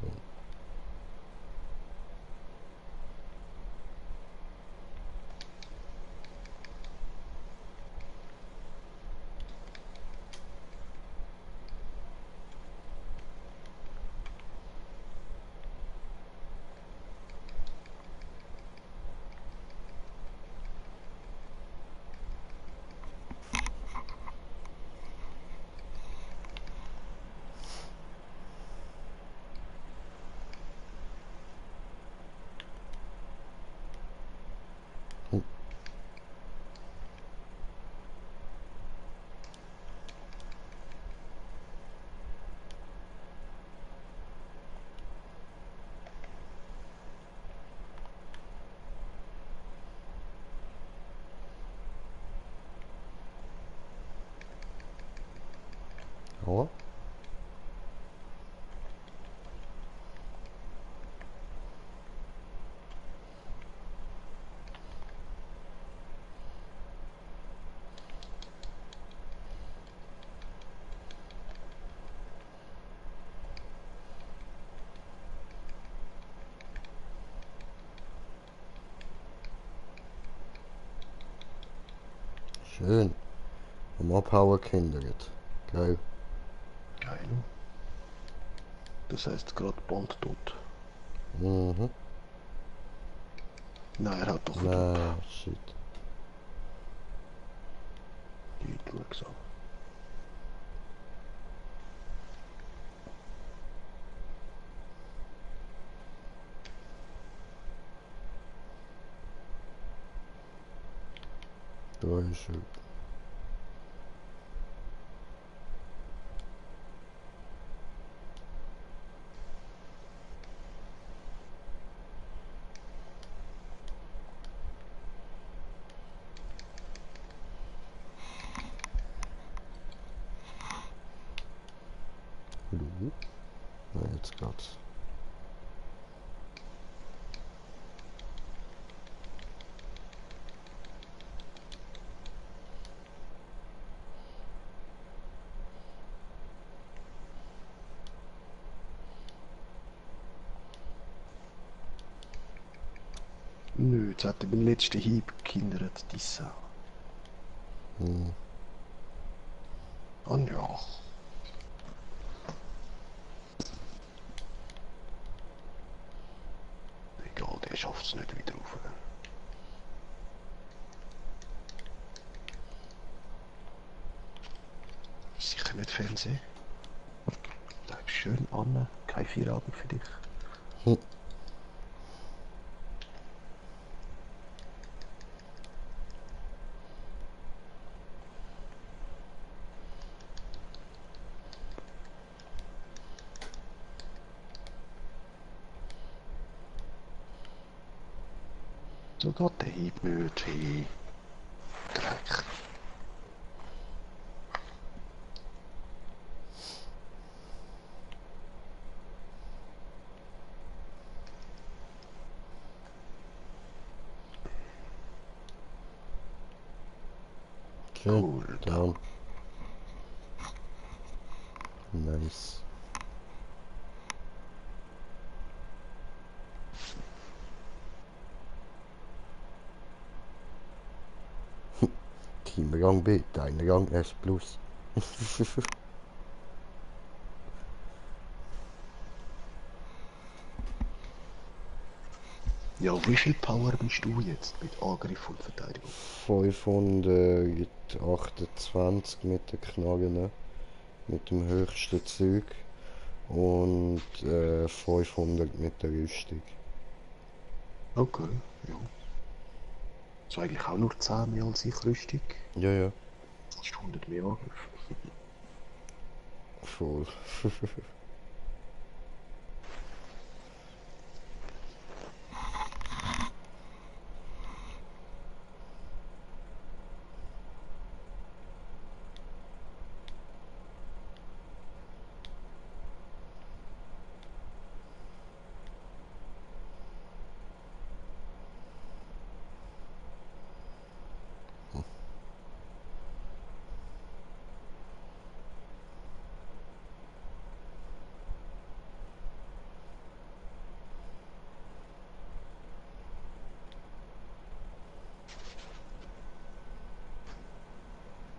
Schön. Hm. Aua. Schön. Am Abhauen gehindert. Geil. Geil. Das heißt gerade Band tot. Mhm. Nein, er hat doch verdammt. Nein, shit. Die langsam. Da ist er. Hallo? Na, jetzt geht's. Nö, jetzt hat er beim letzten Hieb gehindert, die Sau. Hm. Und ja. Egal, der schafft's nicht wieder rauf. Sicher nicht Fernsehen. Bleib schön an, kein Feierabend für dich. Hm. So geht der Hieb nicht, hey. Dreck. Okay, Cool, down. Nice. Teamrang B, dein Rang S+. Ja, wie viel Power bist du jetzt mit Angriff und Verteidigung? 528 mit der Knarre, ne? Mit dem höchsten Zug. Und 500 mit der Rüstung. Okay, ja. Das ist eigentlich auch nur 10 mehr als ich Rüstung. Ja, ja, Fast 100 mehr Angriff. voll.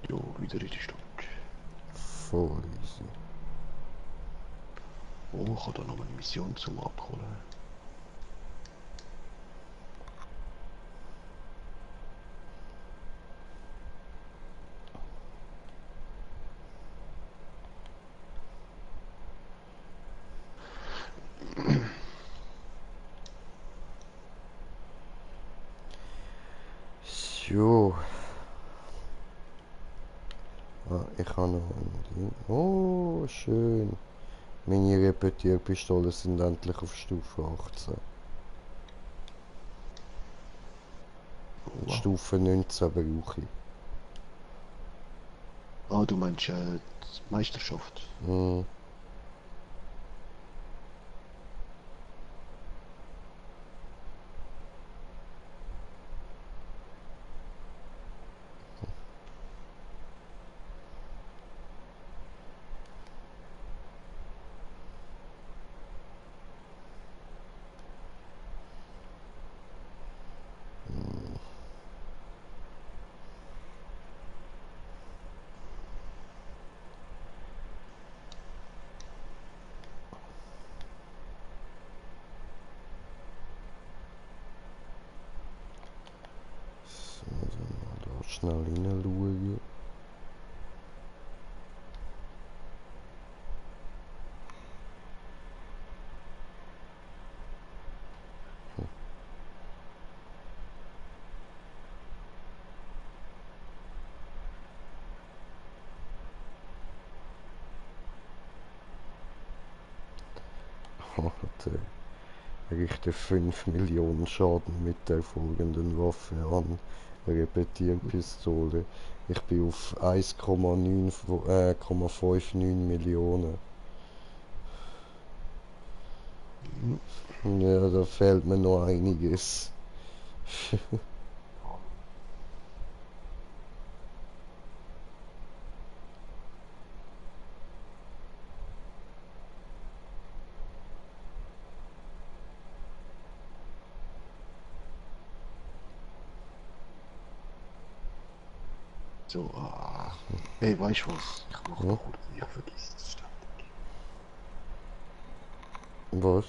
Ja, wieder in die Stadt. Voll easy. Oh, ich habe da noch eine Mission zum Abholen. So. Ah, ich habe noch ein Ding. Oh, schön. Meine Repetierpistolen sind endlich auf Stufe 18. Und Wow. Stufe 19 brauche ich. Ah, du meinst die Meisterschaft? Hm. So, dann mal da schnell reinschauen. Alter, richte 5 Millionen Schaden mit der folgenden Waffe an. Repetierpistole. Ich bin auf 1,59 Millionen. Ja, da fehlt mir noch einiges. So, Hey, weißt du was? Ich mach Ja. kurz, ich vergiss das ständig. Was?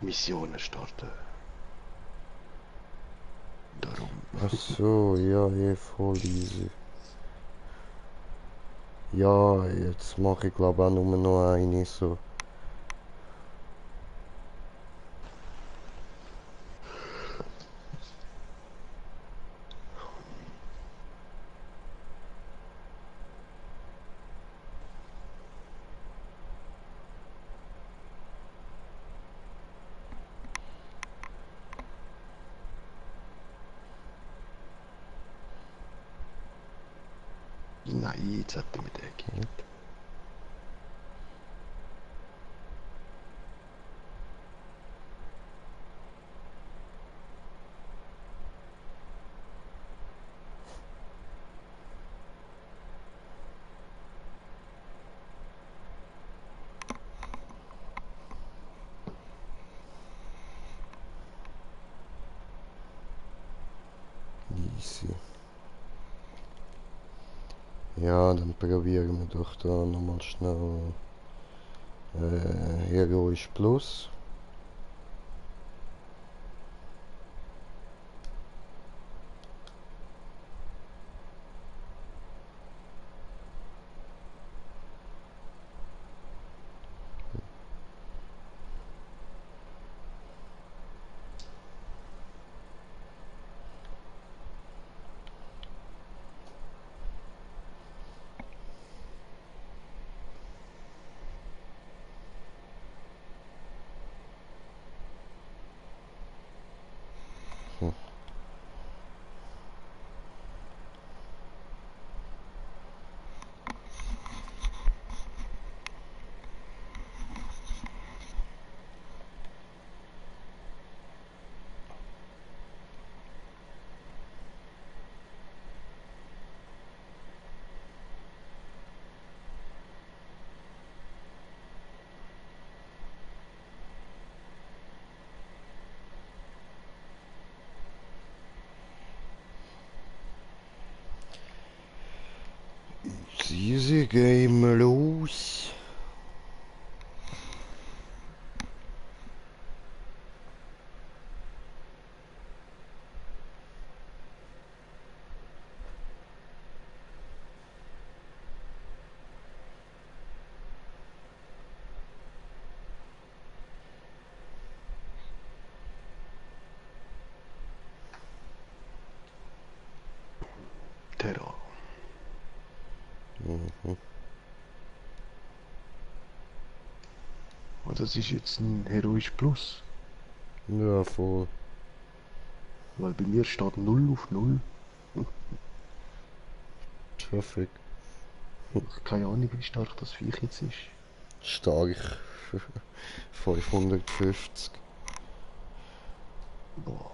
Missionen starten. Darum. Ach so, ja, voll easy. Ja, jetzt mache ich glaube auch nur noch eine so. Nein, jetzt hat er mit der gekillt. Easy. Ja, dann probieren wir doch da nochmal schnell Heroisch Plus. Easy Game los. Terror. Mhm. Oh, das ist jetzt ein Heroisch Plus. Ja, voll. Weil bei mir steht 0 auf 0. Traffic. Keine Ahnung, wie stark das Viech jetzt ist. Stark. 550. Boah.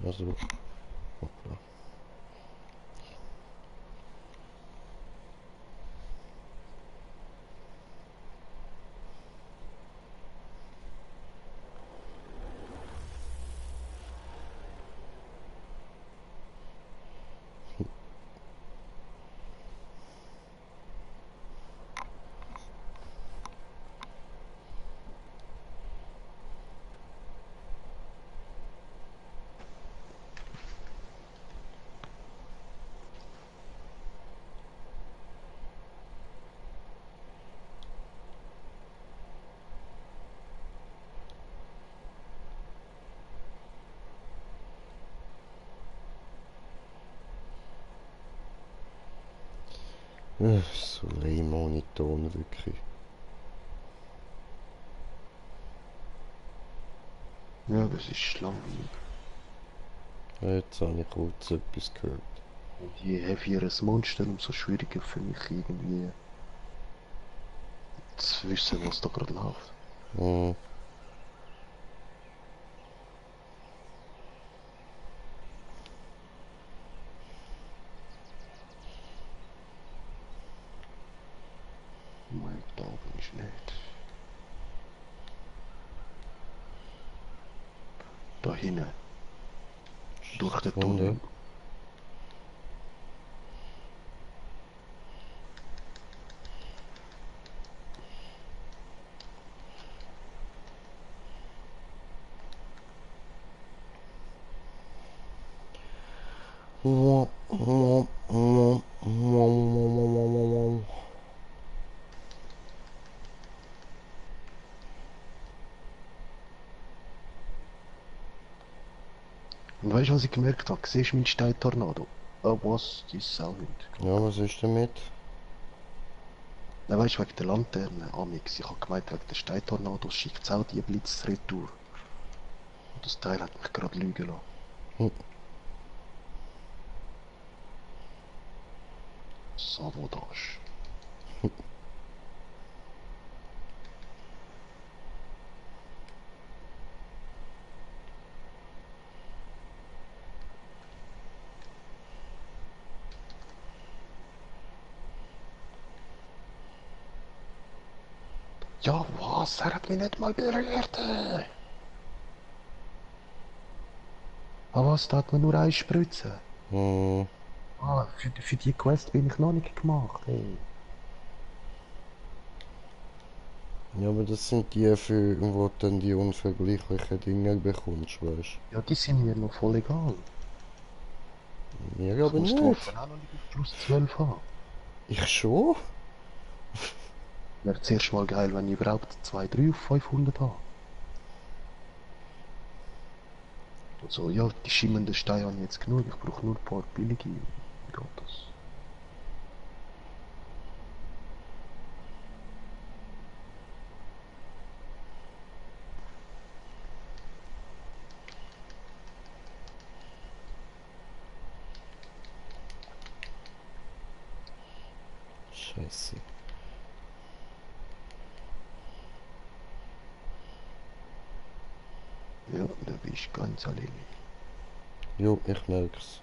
Also, hoppla. So lame ohne Ton, wirklich. Ja, das ist langweilig. Jetzt habe ich kurz etwas gehört. Und je heavier ein Monster, umso schwieriger für mich irgendwie zu wissen, was da gerade läuft. Hm. Nein, da bin ich nicht. Da hinten. Durch den Sekunde. Tunnel. Und weißt du, was ich gemerkt habe? Siehst du meinen Steintornado? Was die Sau nicht. Ja, was ist damit? Nein, weißt du, wegen der Laterne, Amix. Ich habe gemeint, wegen der Steintornados schickt es auch die Blitz retour. Und das Teil hat mich gerade lügen lassen. Hm. Sabotage. Ja, was? Er hat mich nicht mal berührt. Aber was, da hat man nur eine Spritze. Hm. Ah, für die Quest bin ich noch nicht gemacht, ey. Ja, aber das sind die, für wo du dann die unvergleichlichen Dinge bekommst, weißt Ja, die sind mir noch voll egal. du? Mir Ich aber muss die nicht. Waffen auch noch nicht auf plus 12 haben. Ich schon? Wäre zuerst mal geil, wenn ich überhaupt 2, 3 auf 500 habe. Und so, ja, die schimmernden Steine habe ich jetzt genug. Ich brauche nur ein paar billige. Wie geht das? Scheiße. Ja, da bin ich ganz alleine. Jo, ich merk's.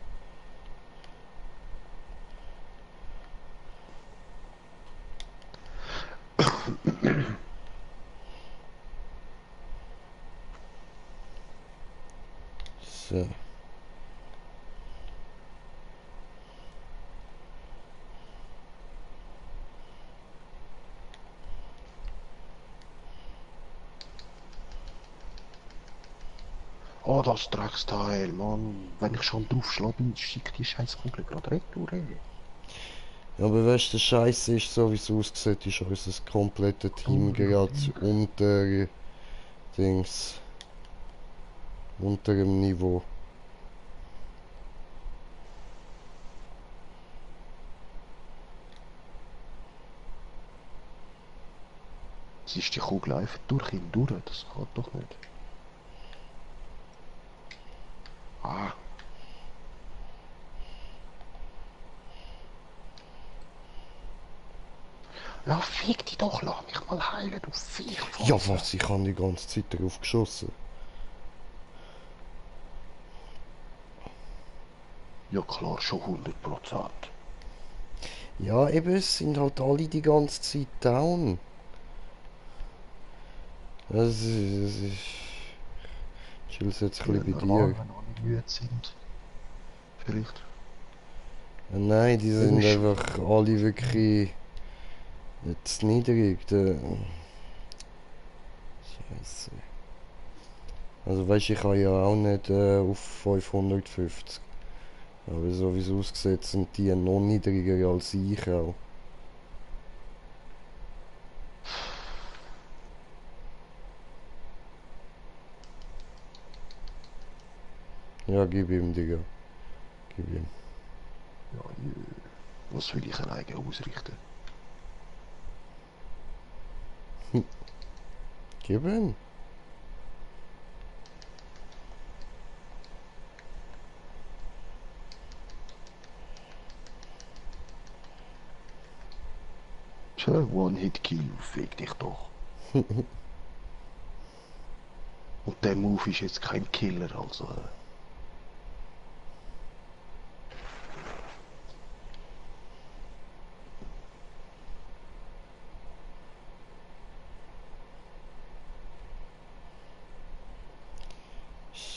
So. Oh, das Drecksteil, Mann. Wenn ich schon drauf schlage, schickt die Scheiße komplett gerade retour, ey. Ja, aber weißt du, der Scheiße ist, so wie es aussieht, ist unser komplettes Team gerade unter Dings. Unter dem Niveau. Es ist die Kugel einfach durch ihn durch, das geht doch nicht. Ah. Ja, fick dich doch, lass mich mal heilen, du Viech. Ja, was? Ich habe die ganze Zeit darauf geschossen. Ja klar, schon 100%. Ja, eben, es sind halt alle die ganze Zeit down. Das ist... Chill's jetzt ein Ja, bisschen bei normal, dir. wenn alle müde sind. Vielleicht. Ja, nein, die Ja, sind ist einfach alle wirklich zu niedrig. Scheiße. Also weißt, ich habe ja auch nicht auf 550. Aber so wie es aussieht, sind die noch niedriger als ich auch. Ja, gib ihm, Digga. Gib ihm. Ja, was will ich alleine ausrichten? Gib ihm. One-Hit-Kill, fick dich doch. Und der Move ist jetzt kein Killer, also.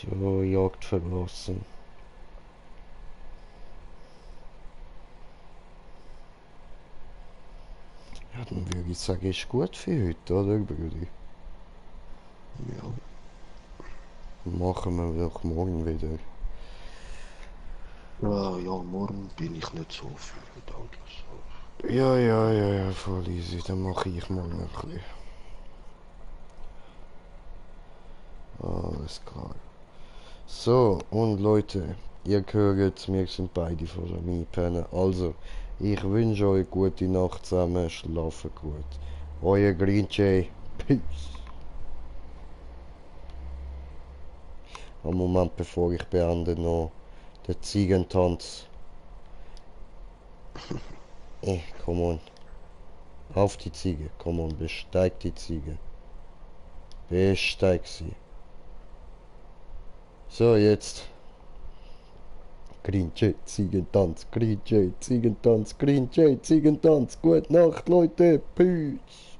So, Jagd verlassen. Ja, dann würde ich sagen, ist gut für heute, oder, Brudi? Ja. Machen wir doch morgen wieder. Ja, morgen bin ich nicht so viel gedanklich. Ja, voll easy. Dann mache ich morgen ein bisschen. Alles klar. So, und Leute, ihr hört, wir sind beide von der Miepenne. Also, ich wünsche euch gute Nacht zusammen, schlafen gut. Euer Green Jay. Peace. Einen Moment, bevor ich beende, noch der Ziegentanz. Come on. Auf die Ziege, come on, besteig die Ziege. Besteig sie. So, jetzt. Green Jay, Ziegentanz, Green Jay, Ziegentanz, Green Jay, Ziegentanz. Gute Nacht, Leute. Peace.